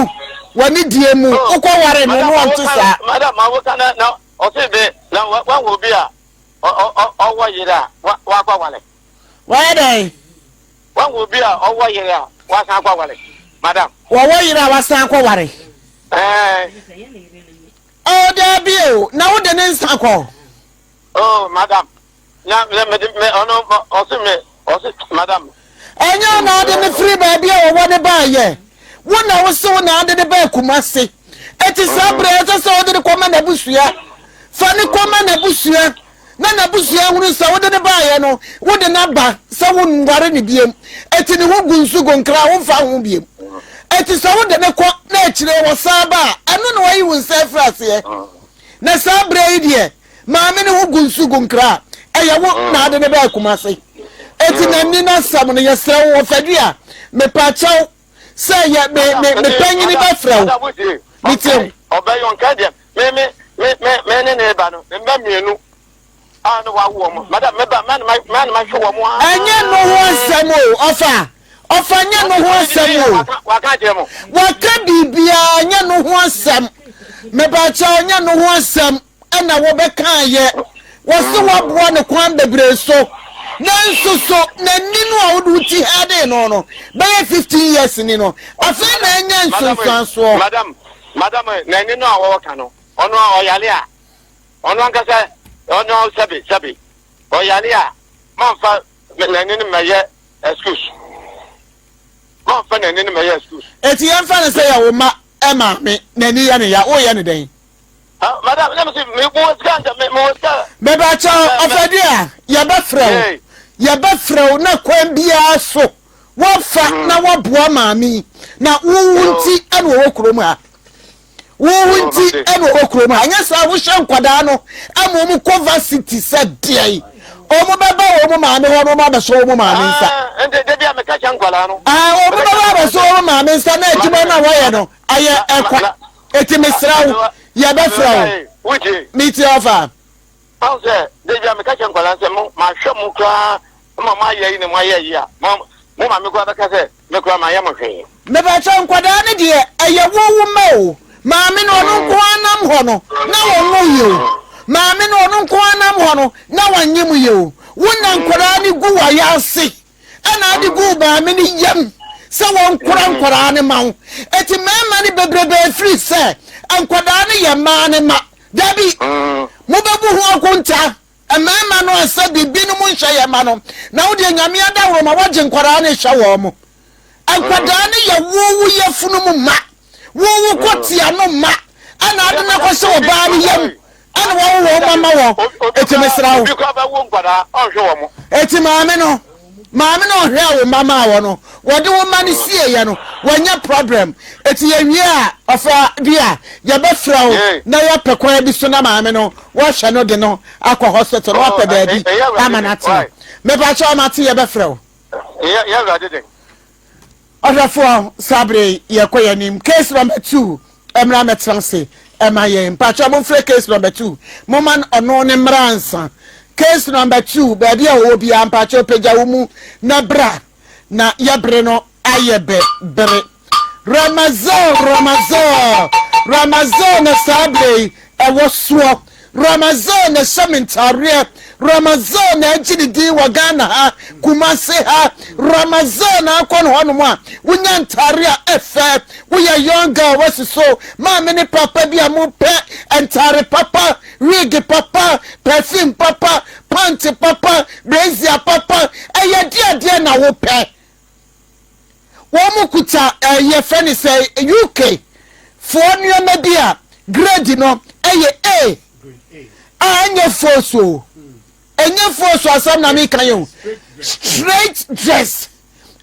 w'anidie mu, oh, wokɔ ware no no ɔnte saa. Madam, ma woka na na ɔse de na wahu obi a ɔwɔ yere a wakɔ wale. Wayɛ dɛn? Wahu obi a ɔwɔ yere a wasan akɔ wale. Madam. Wɔwɔ yere a wasan akɔ ware. Ɛɛ. Oh, daabi o, na wode ne nsa kɔ. Oh, madam. Na me me me ɔno ɔse me ɔse madam. Ɛnyɛ wo na ade no firi baabi a wɔwɔ no baeɛ. Wo na wo se wo na ade no baa Kumasi. Eti saa berɛ ɛsɛ sɛ wode no kɔma n'abusua. Fa no kɔma n'abusua na n'abusua hunu sɛ wode no baeɛ no, wode no aba sɛ wonware no biom. Eti ne ho gu nsu gu nkra a womfa ho biom. Eti sɛ wode no kɔ na akyire wɔsan ba a, ɛno na wayi wo nsa afiri aseɛ. Na saa berɛ yi deɛ, maame no ho gu nsu gu nkra a, ɛyɛ wo na ade no baa Kumasi. Eti n'ani n'asɛm no, yɛsrɛ wo Ɔfadua, mepakyɛw sɛ yɛ me me me panyini bɛfrɛ wo. Metie wo. Ɔbɛyɛ ɔnka deɛ me me me me me ne ne ba no me mma mmienu a ne wawo wɔn madam me ba me na me na mahwɛ wɔn a. Ɛnyɛ no ho asɛm o ɔfa ɔfa nyɛ no ho asɛm o. Waka akyerɛ mo. Waka biribiara nyɛ no ho asɛm mepakyɛw nyɛ no ho asɛm ɛna wɔbɛkaayɛ wɔse waboa no kwan bebree so nanso so n'ani no a wode wo ti hɛɛdee no no bɛyɛ 15 years ni no afei na ɛnyɛ nsunsuansoɔ. Madam madam n'ani no a wɔka no ɔno a ɔyale a ɔno ankasa ɔno sɛbe sɛbe ɔyale a mamfa n'ani no mɛyɛ excuse mamfa n'ani no mɛyɛ excuse. Eti yɛmfa no sɛ yɛ wo ma maame n'ani yɛ ne ya woyɛ ne dɛn? Madam, na mese mewɔ sika nka mewɔ sika. Mebakyɛw ɔfɛdi a yɛbɛfrɛ wo yɛbɛfrɛ wo na kwan biara so wɔfa mm. na wɔboa maame yi na wowu nti ɛna ɔwɔ kurom ha wowu nti ɛna ɔwɔ kurom ha nyɛ saa wohyɛ nkwadaa no ama wɔn kɔ varsity sɛ deɛ wɔn bɛba wɔn maame hɔ na wɔn abɛsɔ wɔn maame nsa. Ah, wɔn bɛba abɛsɔ wɔn maame nsa na adwuma no a wɔyɛ no ayɛ ɛkwa. Eti mesrɛ wo, yɛbɛfrɛ wo. Metie ɔfa. Paul sɛ, da bi a meka kyerɛ nkwadaa sɛ mo mahwɛ mo koraa ma moayɛ yi na moayɛ yi a, mo mo maame koraa bɛka sɛ me koraa manyɛ mo hwee. Mepakyɛw nkwadaa no deɛ ɛyɛ wo wo mma o, maame no ɔno nko ara nam hɔ no na wɔnwo yɛ o, maame no ɔno nko ara nam hɔ no na wanyem yɛ o, wo na nkwadaa no gu w'ayase. ɛna ade guu maame no yam sɛ wɔnkora nkwadaa no ma wo. Eti mmarima no bebrebe firi sɛ nkwadaa no yɛ mmaa no ma. Dabi, mobɛbu ho akonta. Mmarima no asɛ biribi no mu nhyɛ yɛn ma no. Na wo deɛ Nyame adaworo ma woagye nkwadaa no rehyɛ wɔn mo. Nkwadaa no yɛ wo wo yafunu mu ma. Wo wo kɔtea no ma. Ɛna ade no akɔhyɛ ɔbaa no yam. ɛna wɔwo wɔn ma ma wɔn eti mesra wo eti maame no maame no ɔhwɛ wo mma maa wɔ no wɔde wo mma no sie yɛ no wɔnyɛ problem eti yɛwie a ɔfa bi a yɛbɛfrɛ wo na yɛpɛ kwan bi so na maame no wɔhwɛ no de no akɔ hospital na wɔapɛ baabi ama no atena mepakyɛ ɔma te yɛbɛfrɛ wo. Ɔhwɛfoɔ, saa berɛ yi yɛkɔ yɛn anim. Case number 2 mmra mmɛtena ase ɛma yɛn. Mpakyɛ momfrɛ case number 2. Momma ɔno ne mmra ansa. Case number 2, baabi a ɔwɔ biara mpakyɛ pagya wo mu na bra na yɛbere no ayɛ bɛ bere. Ramazan, Ramazan, Ramazan na saa berɛ yi ɛwɔ soɔ. Ramazan na ɛhyɛ me ntaareɛ. Ramazan na agye ne din wɔ Ghana ha, Kumasi ha. Ramazan na akɔ no hɔnom a, wonya ntaare a ɛfɛ. Woyɛ young girl wasi so. Maame ne papa bi a mopɛ ntaare papa, wig papa, perfume papa, pant papa, brazier papa. Ɛyɛ deɛ deɛ na wopɛ. Wɔn kuta ɛɛ eh, yɛfrɛ no sɛ UK foɔ nneɛma bi a grade no ɛyɛ A a ɛnyɛ fos o ɛnyɛ fos asɛm na meka yɛ o straight dress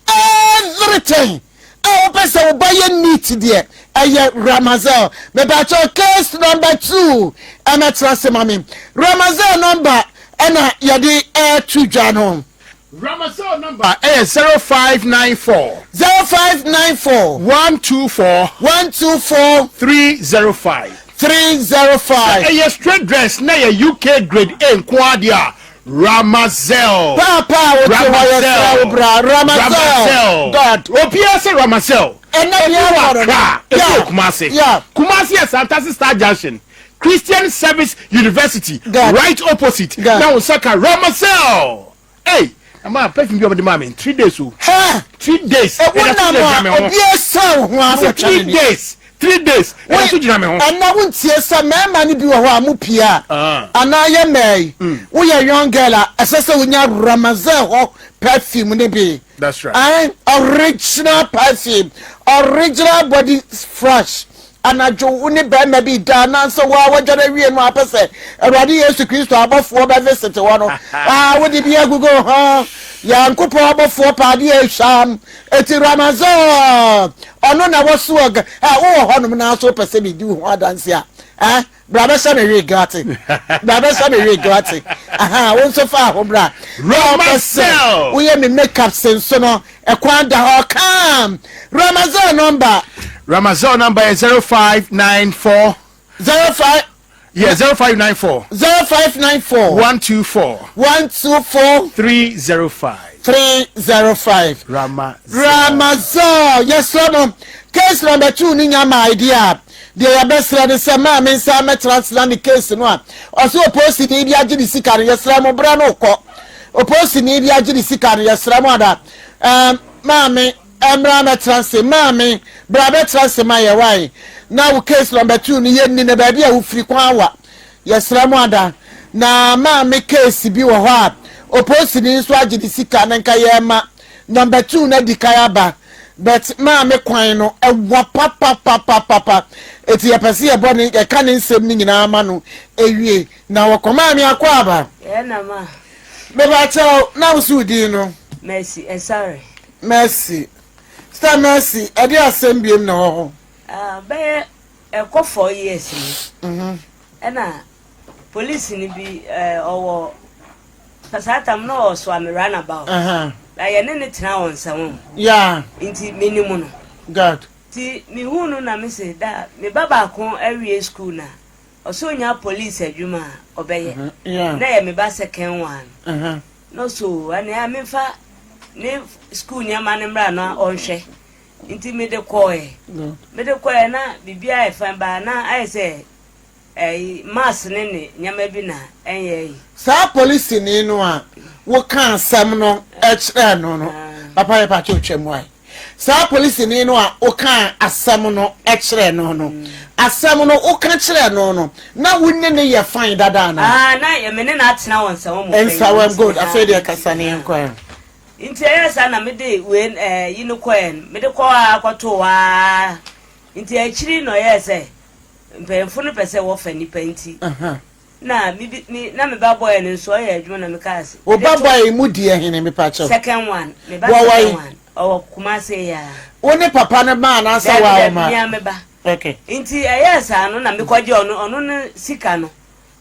everything a wopɛ sɛ wo ba yɛ neat deɛ ɛyɛ Ramazel mepakyɛw case number 2 ɛmɛtena se ma me Ramazel number ɛna yɛde ɛɛto dwa no. Ramazan number ɛyɛ 0594. 0594. 124. 124. 305. 305. Sɛ ɛyɛ straight dress na ɛyɛ UK grade A nko ara deɛ a, Ramazel. Paapa a wote hɔ yɛ srɛ wo bra. Ramazel. God. Obiara sɛ Ramazel. Ɛnɛ Ebi deɛ wɔ ɛwɔ no. Accra, ebi wɔ Kumasi. Yeah. Kumasi yɛ Santasi Star Junction, Christian Service University, God. right opposite. God. Na wo nsa ka Ramazel. Ei, ɛma perfume bi a wɔde maa me 3 days o. Hɛ! 3 days. Ewu Ɛda nam so gyina me a ho. obi esan wo ho ara Sɛ wɔtwa 3 n'ani. days. 3 days ɛna so gyina me ho. Ɛnna wontie sɛ mmarima no bi wɔ hɔ a mo pie a Ah. anaa yɛ mmaa yi woyɛ young girl a ɛsɛ sɛ wonya Ramazan hɔ perfume no bi. That's right. Ae, original perfume, original body fresh. Anadwo wo ne barima bi da anaasɛ wo a wadware awie no apɛ sɛ Awurade Yesu Kristo abɔfoɔ bɛ visit wɔ no. Ah, wode bi agugu ho. Nyankopɔn abɔfoɔ pɛ adeɛ ahwam. Eti Ramazan, ɔno na wɔso ɔga. Eh, wowɔ hɔnom na so wopɛ sɛ medi wo ho adanse a, eh, bra bɛhyɛ me wig ate. Bra bɛhyɛ me wig ate. Aha, wo nso fa ho bra. Na wopɛ sɛ Ramazan! woyɛ me makeup se nso no, ɛkwan da hɔ kam. Ramazan number. Ramazan number yɛ 0594. 05. Yeah, 0594. 0594. 124. 124. 305. 305. Ramazan. Ramazan, yɛsrɛ mo, case number 2 no nya ma idea a, deɛ yɛbɛsrɛ ne sɛ maame nsa mɛtenatena ne case no a ɔsɛ oposini bi agye ne sika no. Yɛsrɛ mo, berɛ no kɔ, oposini bi agye ne sika no, yɛsrɛ mo ada, maame mmra mɛtena se, maame bra bɛtena se ma yɛ wae na wo case number 2 no yɛnni na baabi a wofiri kwan awa. Yɛsrɛ mo ada, na maame case bi wɔ hɔ a oposini nso agye ne sika na nka yɛma number 2 no adi kan aba, but maame kwan no ɛwɔ papapapapapa, eti yɛpɛ sɛ yɛbɔ ne yɛka ne nsɛm no nyinaa ma no ewie na wɔkɔ. Maame akɔ aba. Yɛ na ma. Mebakyɛw, na wo so din no? Mercy Ɛsare. Mercy, Star Mercy, ɛde asɛm biem na wɔ hɔ? Ah, bɛyɛ ɛkɔ 4 years ni. Ɛna police ni bi ɔwɔ saa tam na ɔwɔ so ame runabout. Na yɛne ne tena wɔ nsɛm mu. Nti menim no. God. Nti mehu no na mese da me ba baako awie school na ɔsɛ onya police adwuma a ɔbɛyɛ. Na yɛ me ba second one. Na ɔsɛ ɛne a memfa ne school nneɛma no mmra na ɔnhwɛ. Nti mede kɔɛ na biribiara yɛ fine baa na ayɛ sɛ ɛyi mass ne nneɛma bi na ɛnyɛ yi. Saa polisini no a woka asɛm no kyerɛ no, papa yɛ pakyɛ otwa mu ayi, saa polisini no a woka asɛm no kyerɛ no, asɛm no woka kyerɛ no na wo ne ne yɛ fine dada ana? Ah, na yɛ me ne na atena wɔ nsɛm mu. Nsawam, good. Afei deɛ kasa ne yɛn kɔ. Nti ɛyɛ saa na mede wei yi no kɔɛ no, mede kɔ a kɔtoo aa, nti akyiri na ɔyɛɛ sɛ mpanyinfo no pɛ sɛ wɔfa nipa, nti na mi bi mi na me ba boy no nso ɔyɛ adwuma na mi kaa se. O ba boy mu deɛ hene, mepa kyɛw? Second one, me ba second one ɔwɔ Kumase ya. Wo ne papa no ma anaasɛ wa wo ma? Dabi, dabi, me ba. Okay. Nti ɛyɛ saa no na mekɔgye ɔno ne sika no,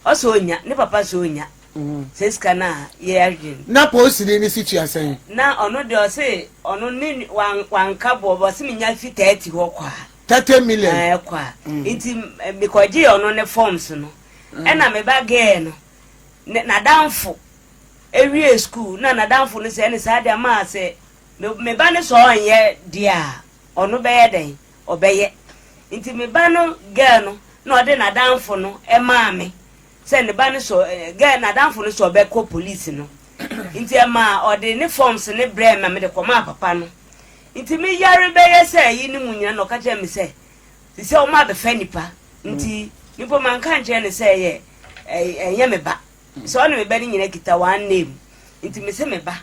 ɔsɛ onya ne papa sɛ onya sɛ sika no a yɛ adwene. Na polisini ne si tua sɛn? Na ɔno deɛ ɔse ɔno ne wanka boɔ, ɔse menya fi 30 hɔ kɔ a. 30 million. Ɛɛ, kɔ a. Nti mekɔgye ɔno ne forms no, ɛna me ba girl no ne n'adamfo ewie school na n'adamfo no sɛ ɛne saa deɛ maa sɛ me ba no sɛ ɔnyɛ deɛ a ɔno bɛyɛ dɛn ɔbɛyɛ. Nti me ba no girl no na ɔde n'adamfo no ɛmaa me sɛ ne ba no sɔ girl n'adamfo no sɛ ɔbɛkɔ police no, nti ɛma ɔde ne forms ne brɛ ma mede kɔmaa papa no. Nti me yare bɛyɛ sɛ ɛyi ne mu nyina na ɔka kyerɛ me sɛ sɛ ɔmo abɛfa nipa, nti nipa ma nka nkyerɛ ne sɛ ɛyɛ ɛnyɛ me ba, sɛ ɔne me ba no nyina kita one name, nti me sɛ me ba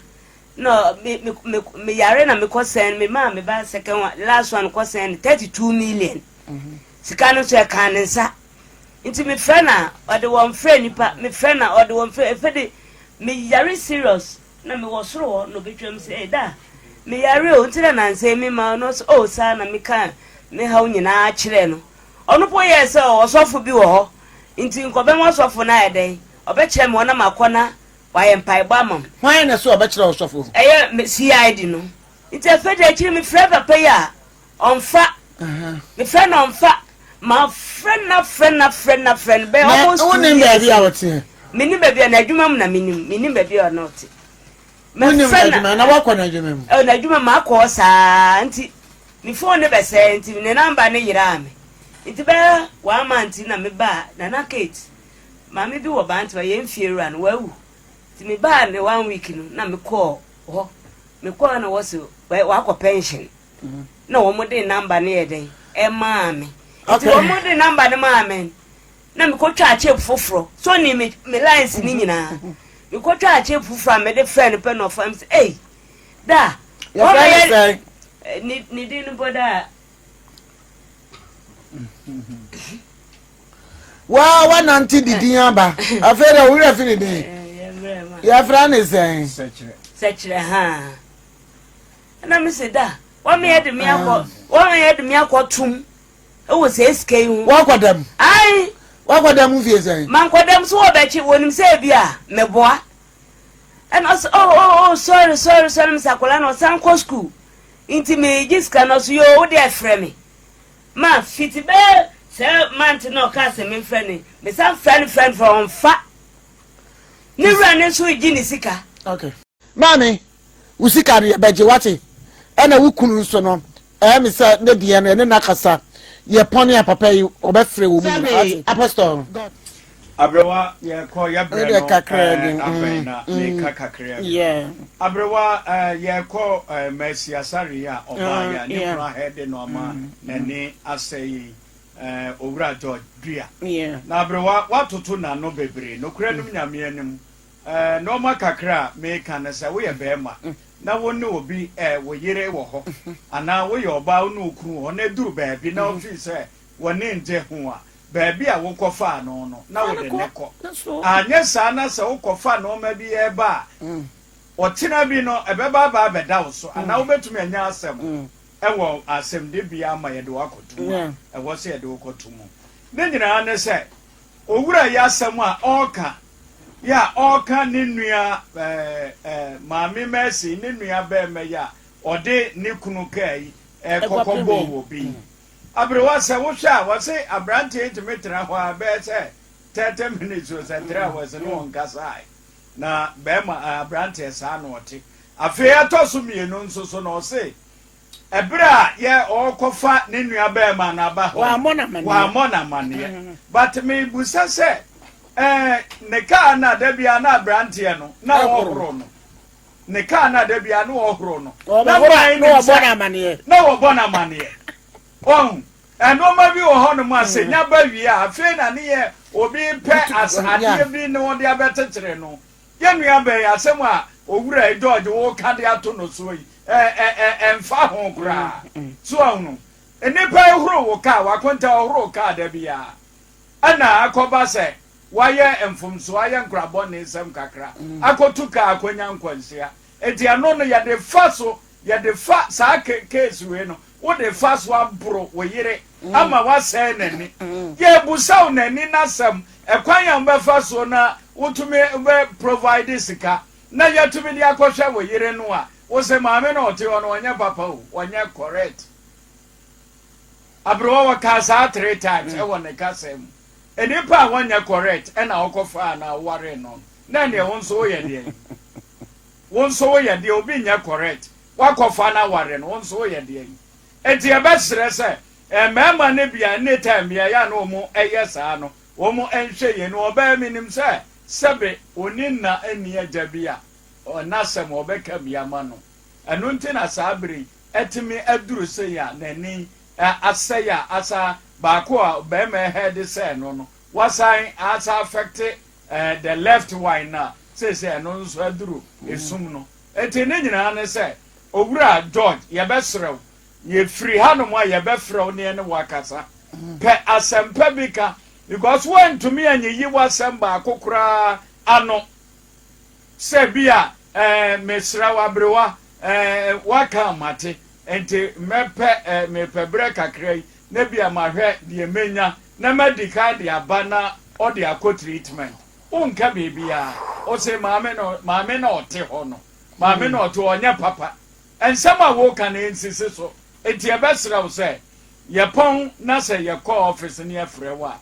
na me me me me yare na me kɔ sɛn me maa me ba second one, last one, kɔ sɛn 32 million. Sika no nso ɛka ne nsa, nti mefrɛ na ɔde wɔn frɛ nipa, mefrɛ na ɔde wɔn frɛ efe de me yare serious na mewɔ soro hɔ na obetwam sɛ ɛda me yare o, nti na nansa mi ma ɔno sɛ o saa na meka me haw nyinaa kyerɛ no. Ɔno po yɛ sɛ ɔsɔfo bi wɔ hɔ, nti nkɔbɛn ɔsɔfo no ayɛ dɛn ɔbɛkyerɛ me ɔnam akɔ na wayɛ mpaebɔ ama m. Hwan na so ɔbɛkyerɛ ɔsɔfo? Ɛyɛ CID no. Nti afei de akyiri mefrɛ papa yi a ɔmfa, mefrɛ no ɔmfa, mafrɛ no afrɛ no afrɛ no afrɛ no bɛyɛ almost 2 years. Wonim baabi a wɔteɛ? Menim baabi a n'adwuma mu na menim baabi a ɔno ɔte. Wonim n'adwuma na wakɔ n'adwuma mu? Ɛ, n'adwuma mu akɔ saa, nti ne phone ne bɛsɛɛ, nti ne number ne yeraa me, nti bɛyɛ one month na mebaa Nana Kate maame bi wɔ Bantama, yɛn fie wura no wawu, nti mebaa ne one week no na mekɔɔ hɔ, mekɔɔ na wɔsi wakɔ pension na wɔn de number ne yɛ dɛn ɛmaa me. Nti wɔn de number no maa me na mekɔtwaa chip foforɔ. So ɔnim me me lines no nyinaa. Mekɔtwaa chip foforɔ a mede frɛ no pɛ na ɔfa me sɛ ei da. Yɛfrɛ no sɛn? Ne ne din no bɔ da. Waa wanante de din aba. Afei dɛ wo werɛ fi ne din. Yɛfrɛ ne sɛn? Sɛkyerɛ haa. Ɛna me se da wɔn yɛ de me akɔ wɔn yɛ de me akɔ tum ɛwɔ sɛ sika yi ho. Wakɔ dɛm. Ayi. Wakɔ dɛm fie sɛn? Mankɔ dɛm so wɔbɛkye wɔnim sɛ ebi a meboa. Ɛna ɔsɛ oh oh oh sorry sorry sorry me sɛ akwadaa na ɔsan kɔ school nti megye sika no ɔso yoo wo deɛ frɛ me. Ma fiti bɛyɛ sɛ month na ɔkaa sɛ memfrɛ no mesan frɛ no frɛ no frɛ ɔmfa. Ne wura no nso regye ne sika. Okay. Maame, wo sika no yɛbɛgye wate. Ɛna wo kunu nso no, ɛyɛ me sɛ ne deɛ no ɛne no akasa. Yɛpɔne a papa yi ɔbɛfrɛ wɔ mu nyinaa wate. Apostle. Aberewa yɛkɔ yɛbrɛ no kakraa bi abɛn na meka kakraa bi. Aberewa yɛkɔ Mercy Asare yi a ɔbaa yi a ne kunu ahɛde no ama n'ani asɛe yi Owura George Dua. Na aberewa watoto n'ano bebree nokorɛ nom Nyame anim Nnoɔma kakra a meka ne sɛ woyɛ barima na wo ne obi wo yere wɔ hɔ anaa woyɛ ɔbaa wo ne wo kunu wɔ hɔ na ɛduru baabi na wofii sɛ w'ani ngye ho a, baabi a wokɔfaa no no na wode no kɔ. Anyɛ saa na sɛ wokɔfa nnoɔma bi reba a, ɔkyena bi no ɛbɛba aba abɛda wo so anaa wobɛtumi anya asɛm wɔ asɛmdibea ama yɛde wo akɔto mu a ɛwɔ sɛ yɛde wo kɔto mu. Ne nyinaa ne sɛ Owura yi asɛm a ɔreka yi a ɔreka ne nua ɛɛ Maame Mercy ne nua bɛrima yi a ɔde ne kunu kaa yi ɛkɔkɔ bɔɔ wɔ bi yi. Aberewa sɛ wohwɛ a wɔse aberanteɛ yi tumi tena hɔ a bɛyɛ sɛ 30 minutes o sɛ 3 hours ne ɔnkasae. Na bɛrima aberanteɛ saa na ɔte. Afei ɛtɔ so mmienu nso so na ɔse Ɛberɛ a yɛ ɔɔkɔfa ne nua bɛɛma no aba hɔ no, wammɔ no amaneɛ. But mebusa sɛ, ɛɛ ne kaa no a da biara na abranteɛ no na ɔhoro no, ne kaa no a da biara na ɔhoro no, na hwan nim sɛ na wɔbɔ no amaneɛ? Wahu? Nnoɔma bi wɔ hɔnom a sɛ nya ba wie a, afei na ne yɛ obi pɛ as adeɛ bi na ɔde abɛkyekyere no. Yɛn nua bɛn, asɛm a Owura yi, George, woreka de ato no soɔ yi, ɛ, ɛ, ɛ, ɛmfa ho koraa. So ahunu? Nnipa yi horo wo kaa, w'akonta ɔhoro wo kaa da biara. Ɛna akɔba sɛ wayɛ mfomsoɔ, ayɛ nkorabɔnesɛm kakra, akɔtu kaa akɔnya nkwanhyia. Enti ɛno no yɛde fa so, yɛde fa saa case wei no, wode fa so aboro wo yere ama wasɛe n'ani. Yɛrebusa wo n'ani n'asɛm, ɛkwan a wobɛfa so na wotumi bɛ provide sika na yɛatumi de akɔhwɛ wo yere no a, wose maame no a ɔte hɔ no ɔnyɛ papa o, ɔnyɛ correct. Aberewa wɔkaa saa three times ɛwɔ ne kasa mu. Nnipa a wɔnyɛ correct ɛna ɔkɔfaa na ɔwaree no no, na ɛneɛ wo nso woyɛ deɛn? Wo nso woyɛ deɛ obi nyɛ correct, woakɔfa no aware no, wo nso woyɛ deɛn? Enti yɛbɛsrɛ sɛ mmarima no bi a any time biara yɛ a na wɔn yɛ saa no wɔn nhwɛ yie. Na ɔbaa menim sɛ sɛbe ɔnni nna nni agya bi a n'asɛm ɔbɛka bi ama no. Ɛno nti na saa bere yi atumi aduru sei a n'ani asɛe a asa baako a barima head sɛɛ no no wasan asa affect the left one no a seesei ɛno nso aduru esum no. Enti ne nyinaa ne sɛ Owura George, yɛbɛsrɛ wo, yɛfiri hanom a yɛbɛfrɛ wo ne yɛne wo akasa. Pɛ asɛmpa bi ka because woantumi anyiyi w'asɛm baako koraa ano sɛ bi a eh, mesrɛ wo aberewa eh, woaka a mate, nti mɛpɛ eh, mepɛ berɛ kakra yi na bi a mahwɛ deɛ mɛnya na madi kan de aba na ɔde akɔ treatment. Wonka biribiara. Wose maame no, maame no a ɔte hɔ no. Maame no ɔte hɔ, ɔnyɛ papa. Nsɛm a woka no nsisi so. Enti yɛbɛsrɛ wo sɛ, yɛpɔn na sɛ yɛkɔ office na yɛfrɛ wo a,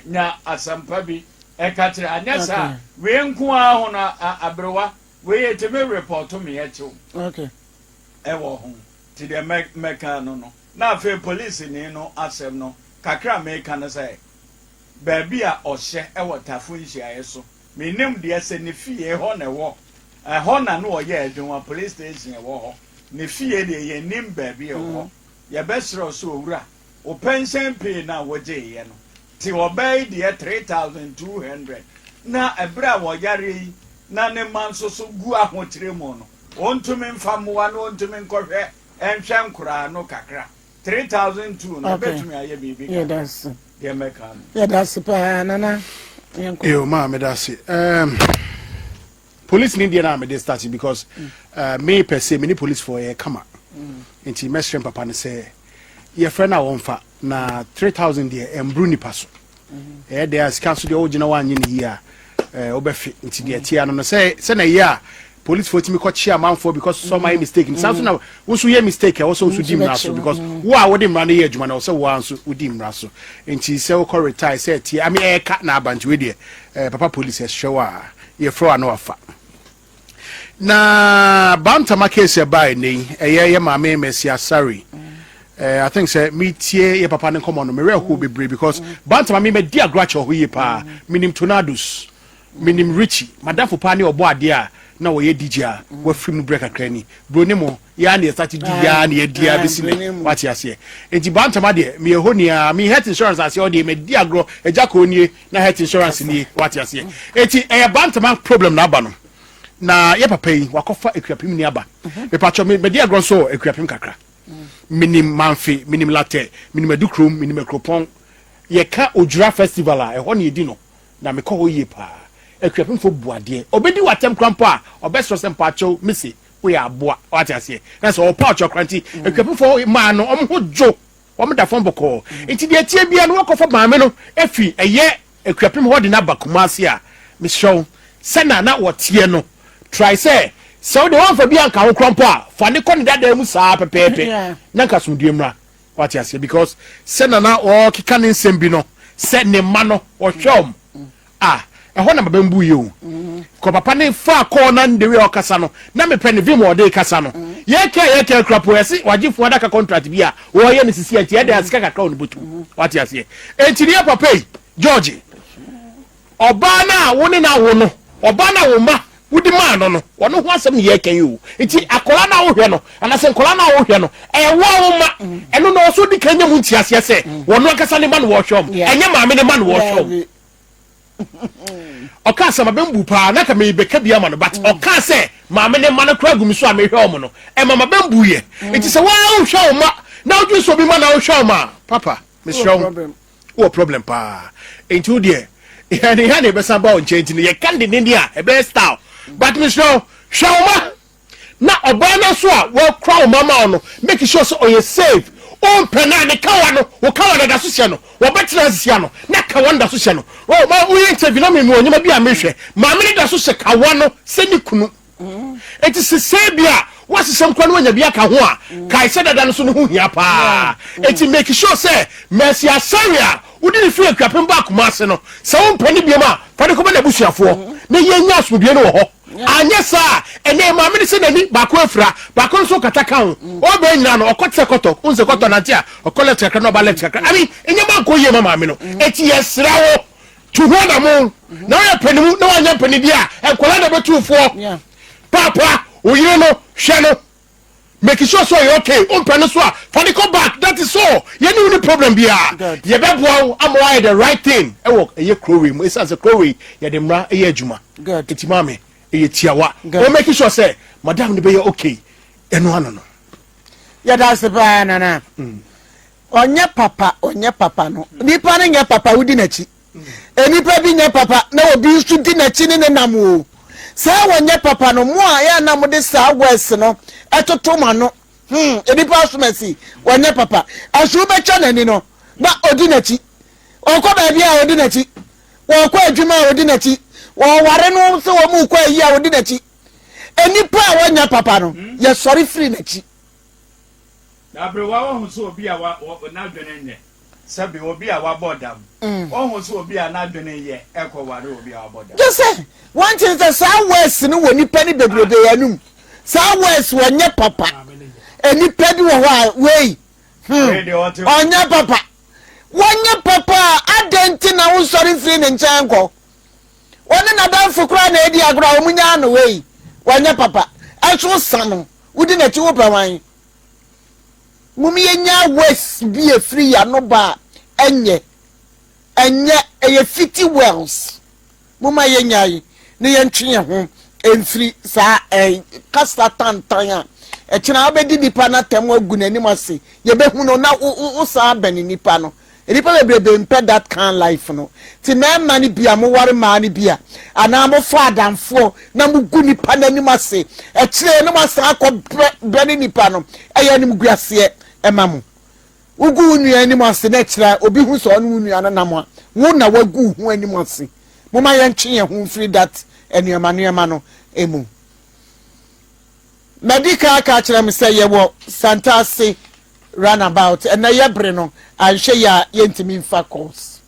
nya asɛmpa bi ka kyerɛ. Anyɛ saa a, wei nko ara ho no, aberewa, wei yɛtumi report me yɛkye wo wɔ ho. Nti deɛ mɛka no no. Na afei polisini no asɛm no, kakra a meka ne sɛ, baabi a ɔhyɛ wɔ Tafo nhyiaeɛ so. Mennim deɛ sɛ ne fie hɔ na ɛwɔ, ɛhɔ na na ɔyɛ adwuma, police station ɛwɔ hɔ. Ne fie deɛ yɛnnim baabi a ɛwɔ. Yɛbɛsrɛ wo sɛ owura, Wo pɛnhyɛn pay no a wogyeeɛ no, te ɔbaa yi deɛ 3200 na ɛberɛ a ɔyareɛ yi na ne mma nso so gu ahokyere mu no, ɔntumi mfa mmoa na ɔntumi nkɔhwɛ nhwɛ nkoraa no kakra. 3002 no, ɛbɛtumi ayɛ biribi kakra. Deɛ mɛka no. Yɛda ase paa Nana. Yɛnkɔ. Yo, maa meda ase. Um, police ni deɛ na mede start because uh, me per se me ne police foɔ yɛ kama. Nti mɛsrɛ papa no sɛ yɛfrɛ no a wɔmfa na 3000 deɛ ɛmboro nipa so. Ɛyɛ deɛ a sika nso deɛ wogyina woanyɛ no yie a eh, wobɛfe. Nti deɛ ɛteɛ ano no sɛ sɛ na ɛyɛ a police foɔ tumi kɔkye amanfoɔ because sɛ ɔma yɛ mistake. Nti saa nso na wo nso yɛ mistake a ɛwɔ sɛ wo nso di mmara so because wo a wode mmara no yɛ adwuma no ɛwɔ sɛ wo ara nso wodi mmara so. Nti sɛ wokɔ retire sɛ ɛteɛ I mean ɛyɛ ka na aba nti wei deɛ eh, papa police ɛsrɛ wo a yɛfrɛ wo a na wafa. Na Bantama case ɛbaa ɛnɛ yi ɛyɛ yɛ maame Mercy Asare eh, I think sɛ metie yɛ papa ne nkɔmmɔ no mewerɛ ho bebree because Bantama me madi agorɔ akyɛ hɔ yie paa. Menim Tornadoes, menim Richie, madamfo paa ne ɔbɔ adeɛ a na wɔyɛ DJ a wafiri mu berɛ kakra ni. Broni mo yɛa ne yɛsate di yɛa ne yɛdi a bɛsi nɛ, wate aseɛ. Nti Bantama deɛ meyɛ hɔ nia, me health insurance aseɛ hɔ deɛ madi agorɔ, agya kɔɔ nie na health insurance nie, wate aseɛ. Nti ɛyɛ Bantama problem na aba no. Na yɛ papa yi wakɔfa Akuapem ni aba. Mepatwɔ me madi agorɔ nso wɔ Akuapem kakra. Menim Manfe, menim Latɛ, menim Adukurom, menim Akuropɔn. Yɛka Odwira festival a ɛhɔ na yɛdi no na mekɔ hɔ yie paa. Akuapemfoɔ bu adeɛ. Ɔbɛdi w'atɛm koraa mpo a ɔbɛsrɛ sɛ mpakyɛw mese woyɛ aboa. Wate aseɛ? Na sɛ ɔpa ɔkyɛw koraa nti Akuapemfoɔ mmaa no wɔn ho dwo, wɔn da fam bɔkɔɔ. Nti deɛ ɛteɛ biara no wakɔfa maame no afi ɛyɛ Akuapem hɔ de no aba Kumasi a, mesrɛ wo, sɛnea na wɔteɛ no, try sɛ, sɛ wode woamfa bi anka ho koraa mpo a, fa no kɔ ne dadaa mu saa pɛpɛɛpɛ, na nka asomdwoeɛ mmra. Wate aseɛ? Because sɛnea na ɔrekeka ne nsɛm bi no, sɛ ne mma no, ɔhwɛ wɔn a, ɛhɔ na m'abam buiɛ o. Kɔ papa ne faa kɔɔ na the way ɔkasa no, na mepɛ ne vim a ɔde rekasa no. Yɛka yɛka kura po, yɛse wagye funu adaka contract bi a wɔreyɛ no sisi a, nti ɛdɛn a sika kakra wɔ ne bɔtɔ mu. Wate aseɛ? Enti ne yɛ papa yi, George, ɔbaa no a wo ne no awo no, ɔbaa no a wo mma wode maa no no, ɔno ho asɛm ne yɛreka yi o. Nti akwadaa no a wohwɛ no, anaasɛ nkwadaa no a wohwɛ no, ɛyɛ wo a wo mma. Ɛno na ɔsɛ odi kan nya mu nteaseɛ sɛ wɔno ankasa ne mma na wɔrehwɛ wɔn, ɛnyɛ maame ne mma na wɔrehwɛ wɔn. Ɔkaa sɛ mabɛm bu paa na ka mebɛka bi ama no but ɔkaa sɛ maame ne mma no koraa gu me so a mehwɛ wɔn no ɛma mabɛm bu yɛ. Nti sɛ woa wohwɛ wo mma na wodwene sɛ obi mma na wohwɛ wɔn a, papa mesrɛ wo wowɔ problem paa. Nti wo deɛ yɛne yɛne yɛbɛsan ba wo nkyɛn nti no yɛka no dendenden a ɛbɛyɛ style but mesrɛ wo hwɛ wo mma. Na ɔbaa no nso a wakura wo mma ma wo no, make sure sɛ ɔyɛ safe. Wompɛ no a, ne kawa no, wo kawa no da so hyɛ no. Wɔbɛtena ase sia no, na kawa no da so hyɛ no. Oh, ma woyɛ interview na mewɔ nneɛma bi a mehwɛ. Maame no da so hyɛ kawa no sɛ ne kunu. Enti sɛ sɛ bi a woahyehyɛ nkora no wanya bi aka ho a, kae sɛ dada no so no ho hia paa. Enti make sure sɛ Mercy Asare a wode no firi Akuapem baa Kumasi no, sɛ wompɛ no biom a, fa no kɔma n'abusuafoɔ na yɛnya asomdwoeɛ no wɔ hɔ. Anyɛ saa a, ɛnnɛ maame no sɛ n'ani baako afira, baako nso kata ka ho. Ɔbɛn nyinaa no, ɔkɔ te sɛ kɔtɔ. Wohu sɛ kɔtɔ nante a, ɔkɔ left kakra na ɔba left kakra. I mean, nneɛma nkɔ yie ma maame no. Enti yɛsrɛ wo, tu ho anamon. Na woyɛ panimu na woanyɛ mpanidie a, nkwadaa na ɛbɛtu wo foɔ. Paapa, wo yere no, hwɛ no. Make sure sɛ ɔyɛ okay. Wompɛ no so a, fa no kɔ back. That is all. Yɛne wo ni problem biara. Yɛbɛboa wo ama woayɛ the right thing ɛwɔ ɛyɛ kuro wei mu. Ɛsiane sɛ kuro wei yɛde mmara ɛyɛ adwuma. Nti maame, ɛyɛ tiawa. Wo make sure sɛ madam no bɛyɛ okay. Ɛno ano no. Yɛda ase paa Nana. Ɔnyɛ papa, ɔnyɛ papa no. Nipa no nyɛ papa, wodi n'akyi. Nnipa bi nyɛ papa na obi nso di n'akyi ne ne nam o. Saa wɔnyɛ papa no, mo a yɛ na mode saa words no ɛtoto mo ano. Hmm, nnipa asomasi, wɔnyɛ papa. Ɛso wobɛtwa n'ani no, na odi n'akyi. Ɔkɔ baabi a odi n'akyi. Wɔkɔ adwuma a odi n'akyi. Wɔware no sɛ wɔn kɔ ayi a odi n'akyi. Nnipa a wɔnyɛ papa no, yɛsɔre firi n'akyi. Na aberewa wahu sɛ obi a n'adwene nyɛ. Sɛbe obi a wabɔ dam. Wahu sɛ obi a n'adwene yɛ rekɔware obi a wabɔ dam. Gye sɛ wɔnkyerɛ sɛ saa words no wɔ nipa no bebrebe anum. Saa words wɔnyɛ papa. Nipa bi wɔ hɔ a wei hmm ɔnyɛ papa. Wɔnyɛ papa a adɛn nti na wonsɔre mfiri ne nkyɛn nkɔ? Wɔne n'adamfo koraa na edi agorɔ a wɔn nyaa no wei wɔnyɛ papa. Ɛnso wosa no wodi n'akyi wopɛ hwan? Mom yɛnya words bi ɛfiri yɛano ba a ɛnyɛ. Ɛnyɛ, ɛyɛ fiti wells. Momma yɛnnyae na yɛntwe yɛn ho mfiri saa eh, kasa tantan a ɛkyena wobɛdi nipa no atɛm agu n'anim ase. Yɛbɛhu no na wo san abɛn nipa no. Nnipa bebrebe mpɛ that kind life no. Nti mmarima no bi a moware mmaa no bi a, anaa mofa adamfoɔ na mogu nipa no anim ase, ɛkyerɛ na moasan akɔ brɛ nipa no, ɛyɛ animguaseɛ ɛma mo. Wogu wo nua anim ase na ɛkyerɛ a obi hu sɛ ɔne wo nua no nam a, wo na woagu wo ho anim ase. Momma yɛntwe yɛn ho mfiri that nneɛma nneɛma no mu. Madi kan aka akyerɛ mo sɛ yɛwɔ Santase runabout. Ɛnɛ yɛ bere no, anhwɛ yie a yɛntumi mfa calls.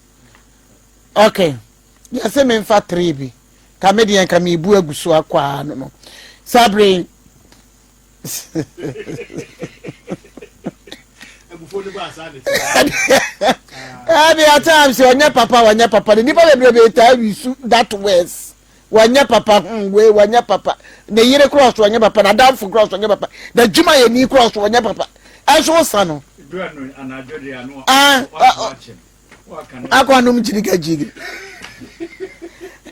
Okay, yɛse memfa three bi. Ka me deɛ nka mebu agu so akɔ ara no no. Saa bere yi, ɛne at times ɔnyɛ papa ɔnyɛ papa ne nipa bebrebe taa wisu that words wɔnyɛ papa hmm wei wɔnyɛ papa ne yere korɔ so ɔnyɛ papa n'adamfo korɔ so ɔnyɛ papa n'adwuma yɛ ni korɔ so ɔnyɛ papa ɛnso wosa no. Ah, Akɔ nom gyiriga gyiri.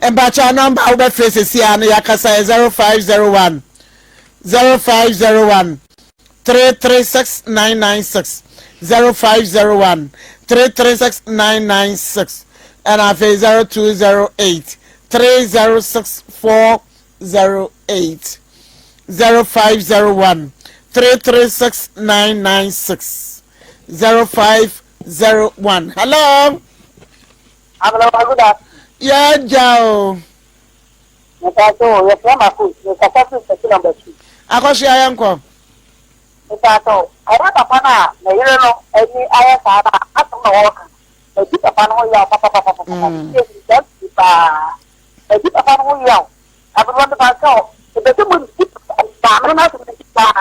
Mpakyɛw nɔmba a wobɛfrɛ sɛsi a no yɛakasa yɛ 0501 0501 336996 0501 336996 ɛna afei 0208 306408 0501 336996 05 01 hello. Abena good afternoon. Yɛ gya o. Mepaakyɛ o, yɛfrɛ ma coach, mekasa firi sɛki number two. Akɔsoa yɛn kɔ. Mepaakyɛ o, ɛyɛ papa no a ne yere no ani ayɛ saa no a, asɛm na wɔreka no, madi papa no ho yaw papapapapapa, metie bi saa pii paa, madi papa no ho yaw, Abena mepaakyɛ o, mepɛ sɛ mo di maame no asɛm no akyi paa,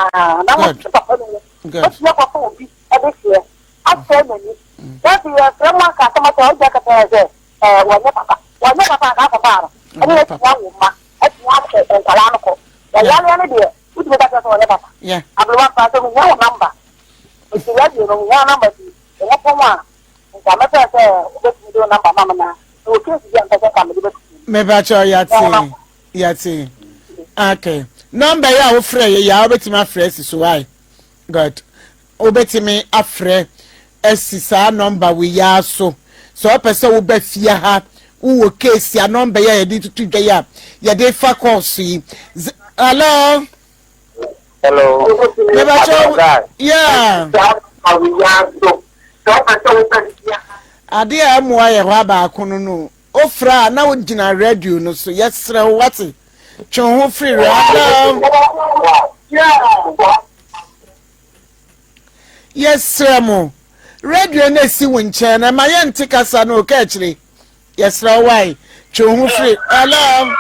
na mo te papa no mu, mɛtumi akɔfa obi de seɛ. asɛe n'ani. Nanso yɛfrɛ mo aka asɛm akyerɛ wagya kasa yɛ sɛ ɛɛ wɔnyɛ papa. Wɔnyɛ papa anka akɔfaa no. Ɛne atumi awo mma, atumi ahwɛ nkwadaa no kɔ. Na yareɛ no deɛ, wotumi ka kyerɛ sɛ wɔnyɛ papa. Aberewa mpaa sɛ mehia wo namba. Mete radio no, mehia wo namba nti mopɔn a, nka mɛpɛ sɛ wobɛtumi de wo namba ma me na mewɔ case bi a mpɛ sɛ nka mede bɛto Mepakyɛw yɛate yɛate okay nɔmba yi a wofrɛ yɛ yɛ a wobɛtumi afrɛ asi so why good Wobɛtumi afrɛ asi saa nɔmba wei yi ara so. Sɛ wopɛ sɛ woba fie ha, wowɔ case a, nɔmba yi a yɛde tutu dwa yi a yɛde fa kɔɔso yi. Hello? Hello. Mebakyɛ, yeah. Adeɛ a ɛmmoa yɛ hɔ abaako no no, wofrɛ a na wogyina radio no so, yɛsrɛ wo wate, twe wo ho firi radio. Hello? Yɛsrɛ mo, radio no esi wo nkyɛn no, ɛma yɛnte kasa no o, ka akyire. Yɛsrɛ wo wae, twe wo ho firi. Hello.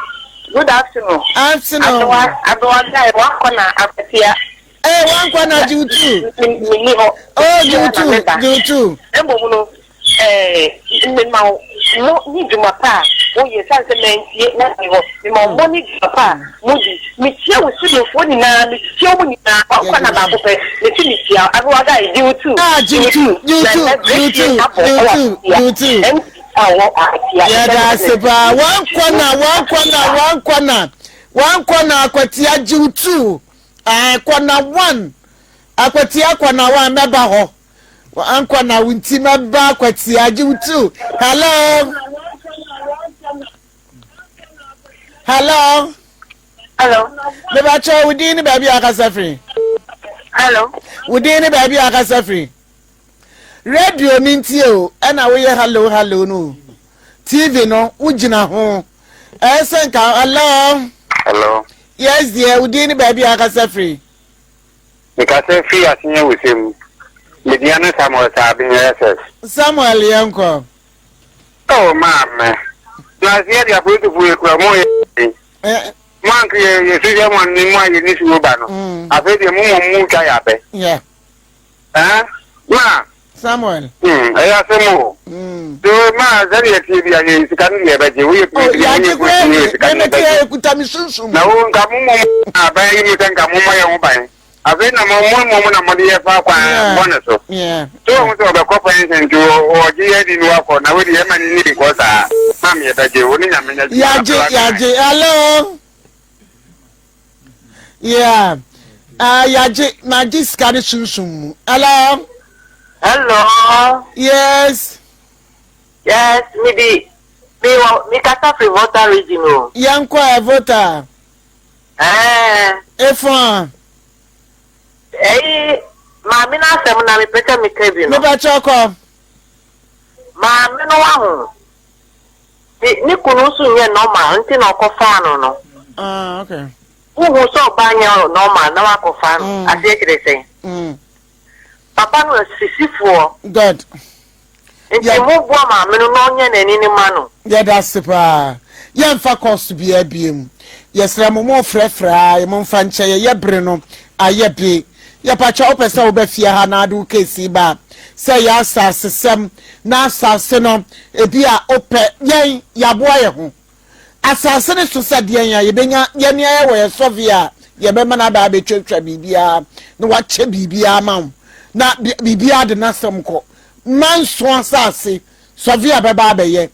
Good afternoon. Afternoon. Abewa, abewa guy, wankɔ na akwatia. Eh, wankɔ na jiwtu. Minni hɔ. Oh, jiwtu, jiwtu. Mmom no, Ɛɛ, mema wo mo ne dwuma pa a woyɛ, ɛsiane sɛ mantie na menni hɔ. Mema wo mo ne dwuma pa a modi. Mekyia wo studiofoɔ nyinaa, mekyia wɔn nyinaa, wakɔ na baako pɛ, mese mekyia wo. Abewa guy, gye wo tu, gye wo tu, na nnɛ brekyie abɔ wɔ Akotia, MP a ɔwɔ Akotia. Yɛda ase paa. Wankɔ na, wankɔ na, wankɔ na, wankɔ na Akwatia gye wo tu. Ɛɛ, kɔ na one, Akwatia kɔ na one, mɛba hɔ. Wankɔ na wo nti mɛba akwatia agye wo tu. Hello. Hello. Hello. Mebakyɛ wo din ne baabi a akasa firi. Hello. Wo din ne baabi a akasa firi. Radio ni nti o ɛna woyɛ hello hello no. TV no wogyina ho. Ɛyɛ sɛ nka hello. Hello. Yes dear wo din ne baabi a akasa firi. Mekasa firi Asenye Wusem. Me din ne Samuel Saaben SS. Samuel yɛnkɔ. Oh maame, na aseɛ de apolisifoɔ yɛ kura mo yɛ den. Mo anka yɛ yɛ social mo ne mo a yɛ ni suo ba no. Afei deɛ mo mom mo twa yɛ abɛ. Yeah. Eh? Ma. Samuel. Hmm, ɛyɛ asɛm o. Hmm. So ma sɛdeɛ ɛteɛ bi a yɛ sika no deɛ ɛbɛgye woyɛ oh, piri woyɛ piri woyɛ sika no ɛbɛgye. Ɛkuta me sunsum. Na wo nka mo mom aban yi mu sɛ nka mo mmɔ yɛn ho ban. Afei na mo mo mmom na mode yɛ fa kwan bɔne so. So wohu sɛ ɔbɛkɔ pɛnhyen nti ɔgye yɛ adi na wakɔ na wei deɛ yɛma ne ni nkɔ saa. Maame yɛbɛgye wo ne Nyame nya adwuma. Yagye yagye hello. Yeah. Uh, yagye magye sika ne sunsum mu. Hello. Hello. Yes. Yes, me di me wɔ me kasa firi Volta region o. Yɛn kɔ ɛ Volta. Ɛɛ. Efon. Ɛyi maame n'asɛm na mepɛ sɛ meka bi no. Mepɛ kyɛ kɔ. Maame no waho. Ne ne kunu nso nyɛ normal nti na ɔkɔfaa no no. Ah, okay. Wohu sɛ ɔbaa nyɛ normal na wakɔfa no. Mm. Aseɛ kyerɛ sɛn? Mm. Papa no asisifoɔ. Good. Nti mo boa maame no na ɔnyɛ n'ani no ma no. Yɛda ase paa. Yɛnfa course biara biem. Yɛsrɛ mo mo frɛfrɛ a mo nfa nkyɛ yɛ yɛ bere no ayɛ be. Yɛpakyɛ wopɛ sɛ woba fie ha na ade wo case yi ba a sɛ ɛyɛ asase sɛm na asase no ebi a wopɛ yɛn yɛaboa yɛ ho. Asase no so sɛ deɛn a yɛbɛnya yɛne ayɛ wɔ yɛ survey a yɛbɛma no aba abɛtwatwa biribiara na wakyɛ biribiara ama wo na biribiara de n'asɛm kɔ. Manso asase survey a bɛba abɛyɛ.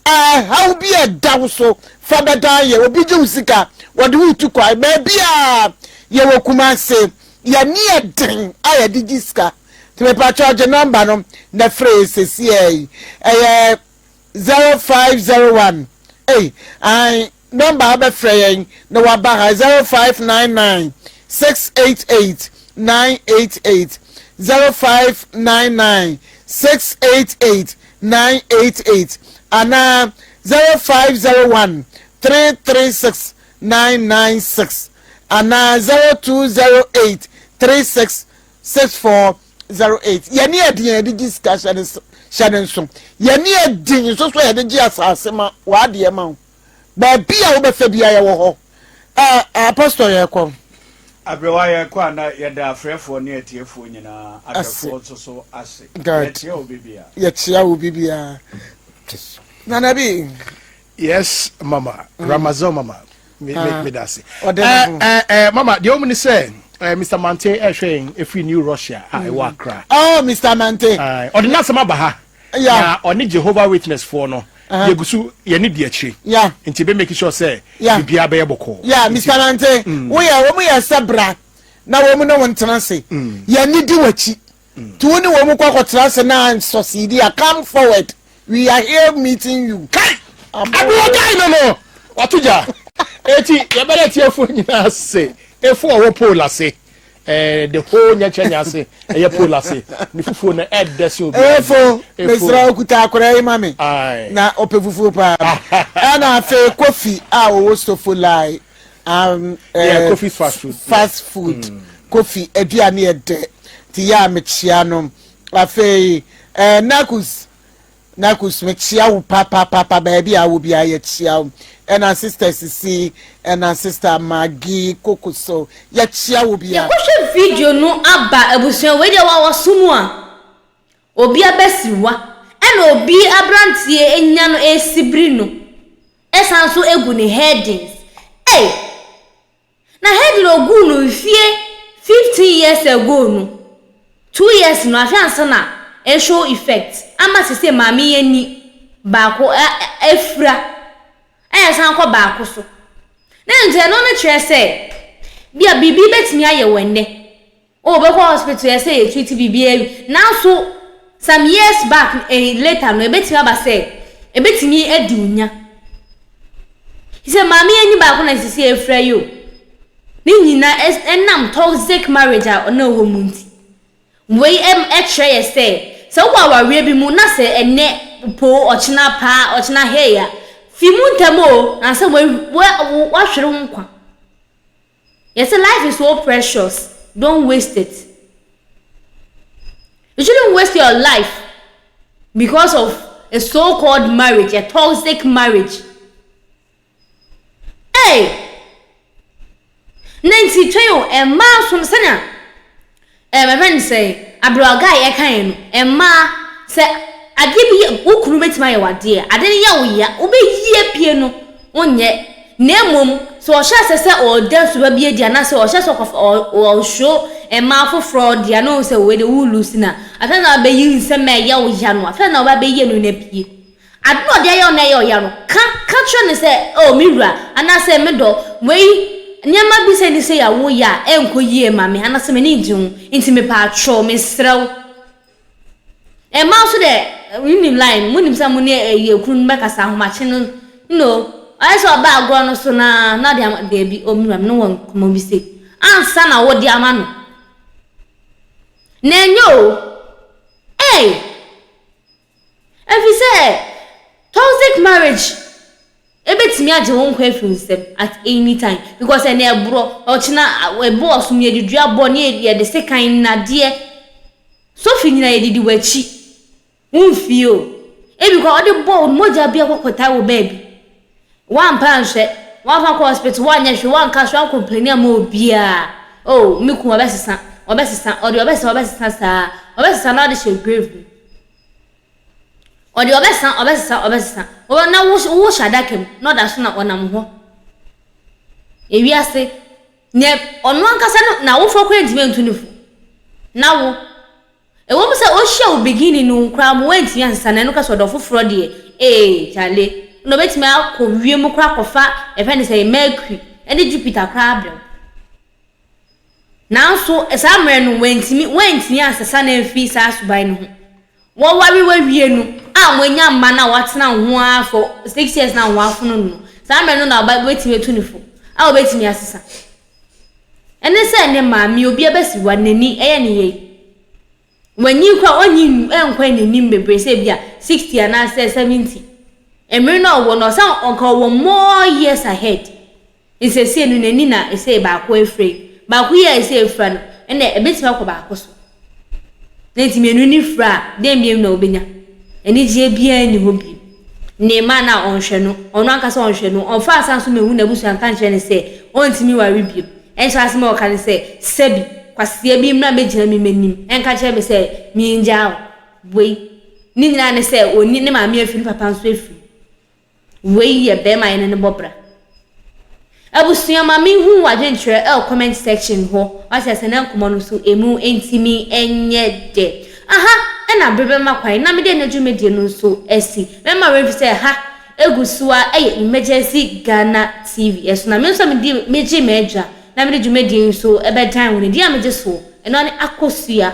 Ɛhaw bi a ɛda wo so fa bɛdan yɛ. Obi gye wo sika wɔde wo tu kwan baabi a yɛwɔ Kumase yɛne yɛ den a yɛde gye sika. Nti mepakyɛ gye nɔmba no na frɛ yɛ sesiɛ yi. Ɛyɛ 0501 ei ae nɔmba a wobɛfrɛ yɛn na waba ha 0599 688 988 0599 688 988 anaa 0501 336 996 anaa 0208 36 64 08 Yɛne ɛden a yɛde gye sika hyɛ ne hyɛ ne nso. Yɛne ɛden nso so a yɛde gye asase ma w'adeɛ ma wo. Baabi a wobɛfa bia yɛwɔ hɔ. Ɛɛ apostol yɛkɔ. Aberewa yɛkɔ a na yɛda afrɛfoɔ ne atiefoɔ nyinaa ahwɛfoɔ nso so ase. Yɛkyea obi biara. Yɛkyea obi biara. Nana bi. Yes mama mm. Ramazan mama me me me da ase. Eh eh eh mama deɛ wɔn ni sɛ eh, Mr Mante ɛhwɛ yɛn efiri New Russia a ɛwɔ mm. Accra. Oh Mr Mante. Ɔde n'asɛm aba ha. Na ɔne Jehovah Witness foɔ no. Yɛgu so yɛne di akyire. Nti ebe make sure sɛ biribiara bɛyɛ bɔkɔɔ. Yeah Mr Mante mm. woyɛ wɔn yɛ sɛ bra na wɔn ne wɔn tena ase. Mm. Yɛn ni di w'akyi. Nti wo ne wɔn kɔ akɔtena ase na succeed a come forward we are here meeting you. Kai! Aberewa guy no no! Wato gya. Eti yɛbɛda atiefo nyinaa ase. Efo a ɔwɔ pole ase. Eh, the whole nyɛkyɛ ase ɛyɛ pole ase. Ne fufuo no ɛdɛ sɛ obi. Efo, mesrɛ okuta akwadaa yi ma me. Na ɔpɛ fufuo paa. Ɛna afei Kofi a ɔwɔ Sofo Lai. Um, yeah, uh, Kofi fast food. Fast food. Mm. Kofi aduane yɛ dɛ. Nti yɛ a mekyia no. Afei, eh, Nakus, Nakus mekyia wo papapapa baabi a wɔ biara yɛkyia wo. Ɛna sister Sisi, ɛna sister Maggie Kokoso, yɛkyia wo biara. Yɛkɔhwɛ video no aba abusua wei deɛ wa waso mu a obi abasiriwa ɛna obi abranteɛ anya no ɛresibiri no Ɛsan nso gu ne headings. Ei! Na heading a oguu no mfie 15 years ago no, 2 years no ahwɛ ansa na ɛreshow effect ama sesei maame yi ani baako afura a ɛsan kɔ baako so. Na nti ɛno no kyerɛ sɛ bia biribi bɛtumi ayɛ wɔ ɛnnɛ. Oh bɛkɔ hospital yɛ sɛ yɛ treat biribiara awie nanso some years back eh, later no ebetumi aba sɛ ebetumi adi wo nya. Sɛ maame yi ani baako na sisi efura yi o. Ne nyina ɛnam toxic marriage a na ɔwɔ mu nti. Wei ɛkyerɛ yɛ sɛ sɛ wowɔ awareɛ bi mu na sɛ ɛnɛ po ɔkyena paa ɔkyena hei a fi mu ntɛm o na sɛ wahwere wo nkwa. Yɛsɛ life is so precious don't waste it. You shouldn't waste your life because of a so-called marriage, a toxic marriage. Hey! Na nti twɛn o, mmaa so no sɛnea ɛɛ mɛfɛ no sɛ aberewa guy ɛka yɛn no, mmaa sɛ adeɛ bi yɛ wo kunu bɛtumi ayɛ w'adeɛ, ade no yɛ wo ya, wobɛyi apue no, wonyɛ. Na mmom Sɛ ɔhyɛ aseɛ sɛ ɔreda suba bi adi anaasɛ ɔhyɛ sɛ ɔkɔfa ɔ ɔshow mmaa foforɔ deɛ a na wohu sɛ wei deɛ wo lose no a, afei na wabɛyi nsɛm a ɛyɛ wo ya no, afei na waba abɛyi ɛno no apue. Ade no a ɔde ayɛ wo no a ɛyɛ wo ya no, ka ka kyerɛ no sɛ, Oh me wura, anaasɛ me dɔ, wei nneɛma bi sei ne sei a woyɛ a ɛnkɔ yie ma me anaasɛ m'ani ngye ho, nti mepaakyɛw, mesrɛ wo. Mmaa nso deɛ, wonim line, monim sɛ mo ne ɛyi ekunu no bɛkasa ahomakye no, you know, ayɛ sɛ ɔba agorɔ no so na na ɔde ama, daabi, oh me wura, me ne wɔ nkɔmmɔ bi sei, ansa na wode ama no. Na ɛnyɛ o, ei! Efisɛ toxic marriage ebetumi agye wo nkwa afi wo nsam at any time because ɛnɛ ɛborɔ, ɔkyena ɛbɔ ɔsom yɛde dua bɔ ne yɛde sekan nnadeɛ sofi nyina yɛdidi w'akyi womfie o ebi kɔ ɔde bɔ wo mogya bi akɔkɔtae wɔ baabi Woampɛ anhwɛ, woamfa ankɔ hospital, woanyɛ hwee, woanka hwee, woancomplaini amma obiara. Oh, me kun ɔbɛsesa, ɔbɛsesa, ɔde ɔbɛsesa, ɔbɛsesa saa, ɔbɛsesa na ɔde hyɛ grave mu. Ɔde ɔbɛsesa, ɔbɛsesa, ɔbɛsesa. Wɔ na wo wo hyɛ adaka mu na ɔda so na ɔnam hɔ. Ewiase, nea ɔno ankasa no n'awofoɔ koraa ntumi antu no fo. Na wo Ɛwom sɛ ohyia wo beginning no koraa mo wantumi ansesa no ɛno ka sɛ ɔdɔ foforɔ deɛ ee kyale na ɔbɛtumi akɔ wiem koraa akɔfa yɛfrɛ no sɛ Mercury ɛne Jupiter koraa abrɛ wo nanso saa mmerɛ no wantumi wantumi ansesa no amfiri saa suban no ho wɔware wawie no a moanya mma no a watena wo ho ara for 6 years na wo ho afono no no saa mmerɛ no na wobɛtumi atu ne fo a wobɛtumi asesa Ɛne sɛ ne maame obi abɛsi wa n'ani ɛyɛ ne yei. Wanyin koraa ɔnyin nkɔ n'anim bebree sɛ ebi a 60 anaasɛ 70. Mmere no a ɔwɔ no ɔsan ɔnka ɔwɔ more years ahead. Nsɛsie no n'ani na ɛsɛ baako afira yi. Baako yi a ɛsɛ afira no ɛna ɛbɛtumi akɔ baako so. Na nti mmienu ni fira a dɛn bio na ɔbɛnya? Anigyeɛ biara nni hɔ bio. Ne mma no a ɔnhwɛ no, ɔno ankasa ɔnhwɛ no, ɔmfa asan so mmehu n'abusua nka nkyerɛ no sɛ ɔntumi nware bio. Ɛnso asɛm a ɔka ne sɛ, Sɛbi, kwasea bi mmra mmɛgyina me m'anim nka nkyerɛ me sɛ mengyaa wo. Wei, ne nyinaa ne sɛ ɔnni ne maame afiri, ne papa nso afiri. Wei yɛ bɛrima a yɛne no bɔ bra. Abusua ma me hu w'adwenkyerɛ ɛwɔ comment section hɔ wate ase na nkɔmɔ no nso emu ntumi nyɛ dɛ. Aha ɛna bere bɛma kwan na mede ɛnɛ dwumadie no nso asi. Mɛma werɛ mfi sɛ ha egu so ara ɛyɛ Emergency Ghana TV ɛso na me nso a medi megye m'adwa na mede dwumadie yi nso ɛbɛdan wo no din a megye soɔ ɛno ne Akosua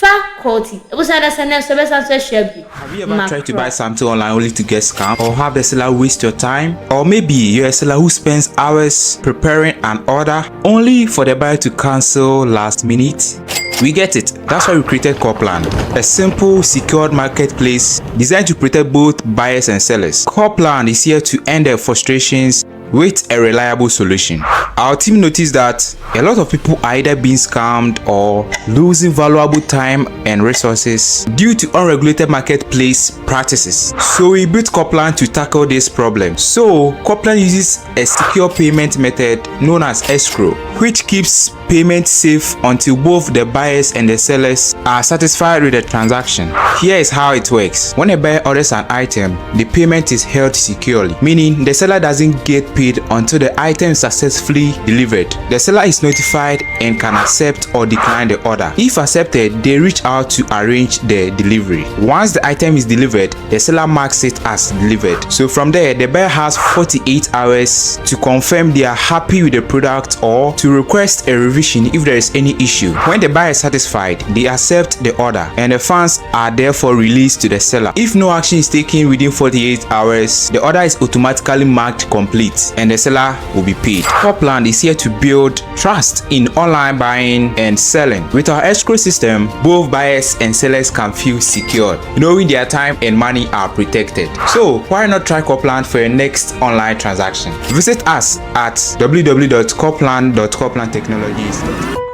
Faculty. Abusua da sɛ nɛ nso ɛbɛsan so ahyia bio. Have you ever tried to buy something online only to get scammed or have the seller waste your time? Or maybe you're a seller who spends hours preparing an order only for the buyer to cancel last minute? We get it. That's why we created Corplan, a simple, secured marketplace designed to protect both buyers and sellers. Corplan is here to end the frustrations with a reliable solution. Our team noticed that a lot of people are either being scammed or losing valuable time and resources due to unregulated marketplace practices. So we built Corplan to tackle this problem. So Corplan uses a secure payment method known as escrow, which keeps payment safe until both the buyers and the sellers are satisfied with the transaction. Here is how it works. When a buyer orders an item, the payment is held securely, meaning the seller doesn't get paid until the item is successfully delivered. The seller is notified and can accept or decline the order. If accepted, they reach out to arrange the delivery. Once the item is delivered, the seller marks it as delivered. So from there, the buyer has 48 hours to confirm they are happy with the product or to request a revision if there is any issue. When the buyer is satisfied, they accept the order and the funds are therefore released to the seller. If no action is taken within 48 hours, the order is automatically marked complete and the seller will be paid. Corplan is here to build trust in online buying and selling. With our escrow system, both buyers and sellers can feel secured, knowing their time and money are protected. So why not try Corplan for your next online transaction? Visit us at www.corplan.corplantechnologies.com.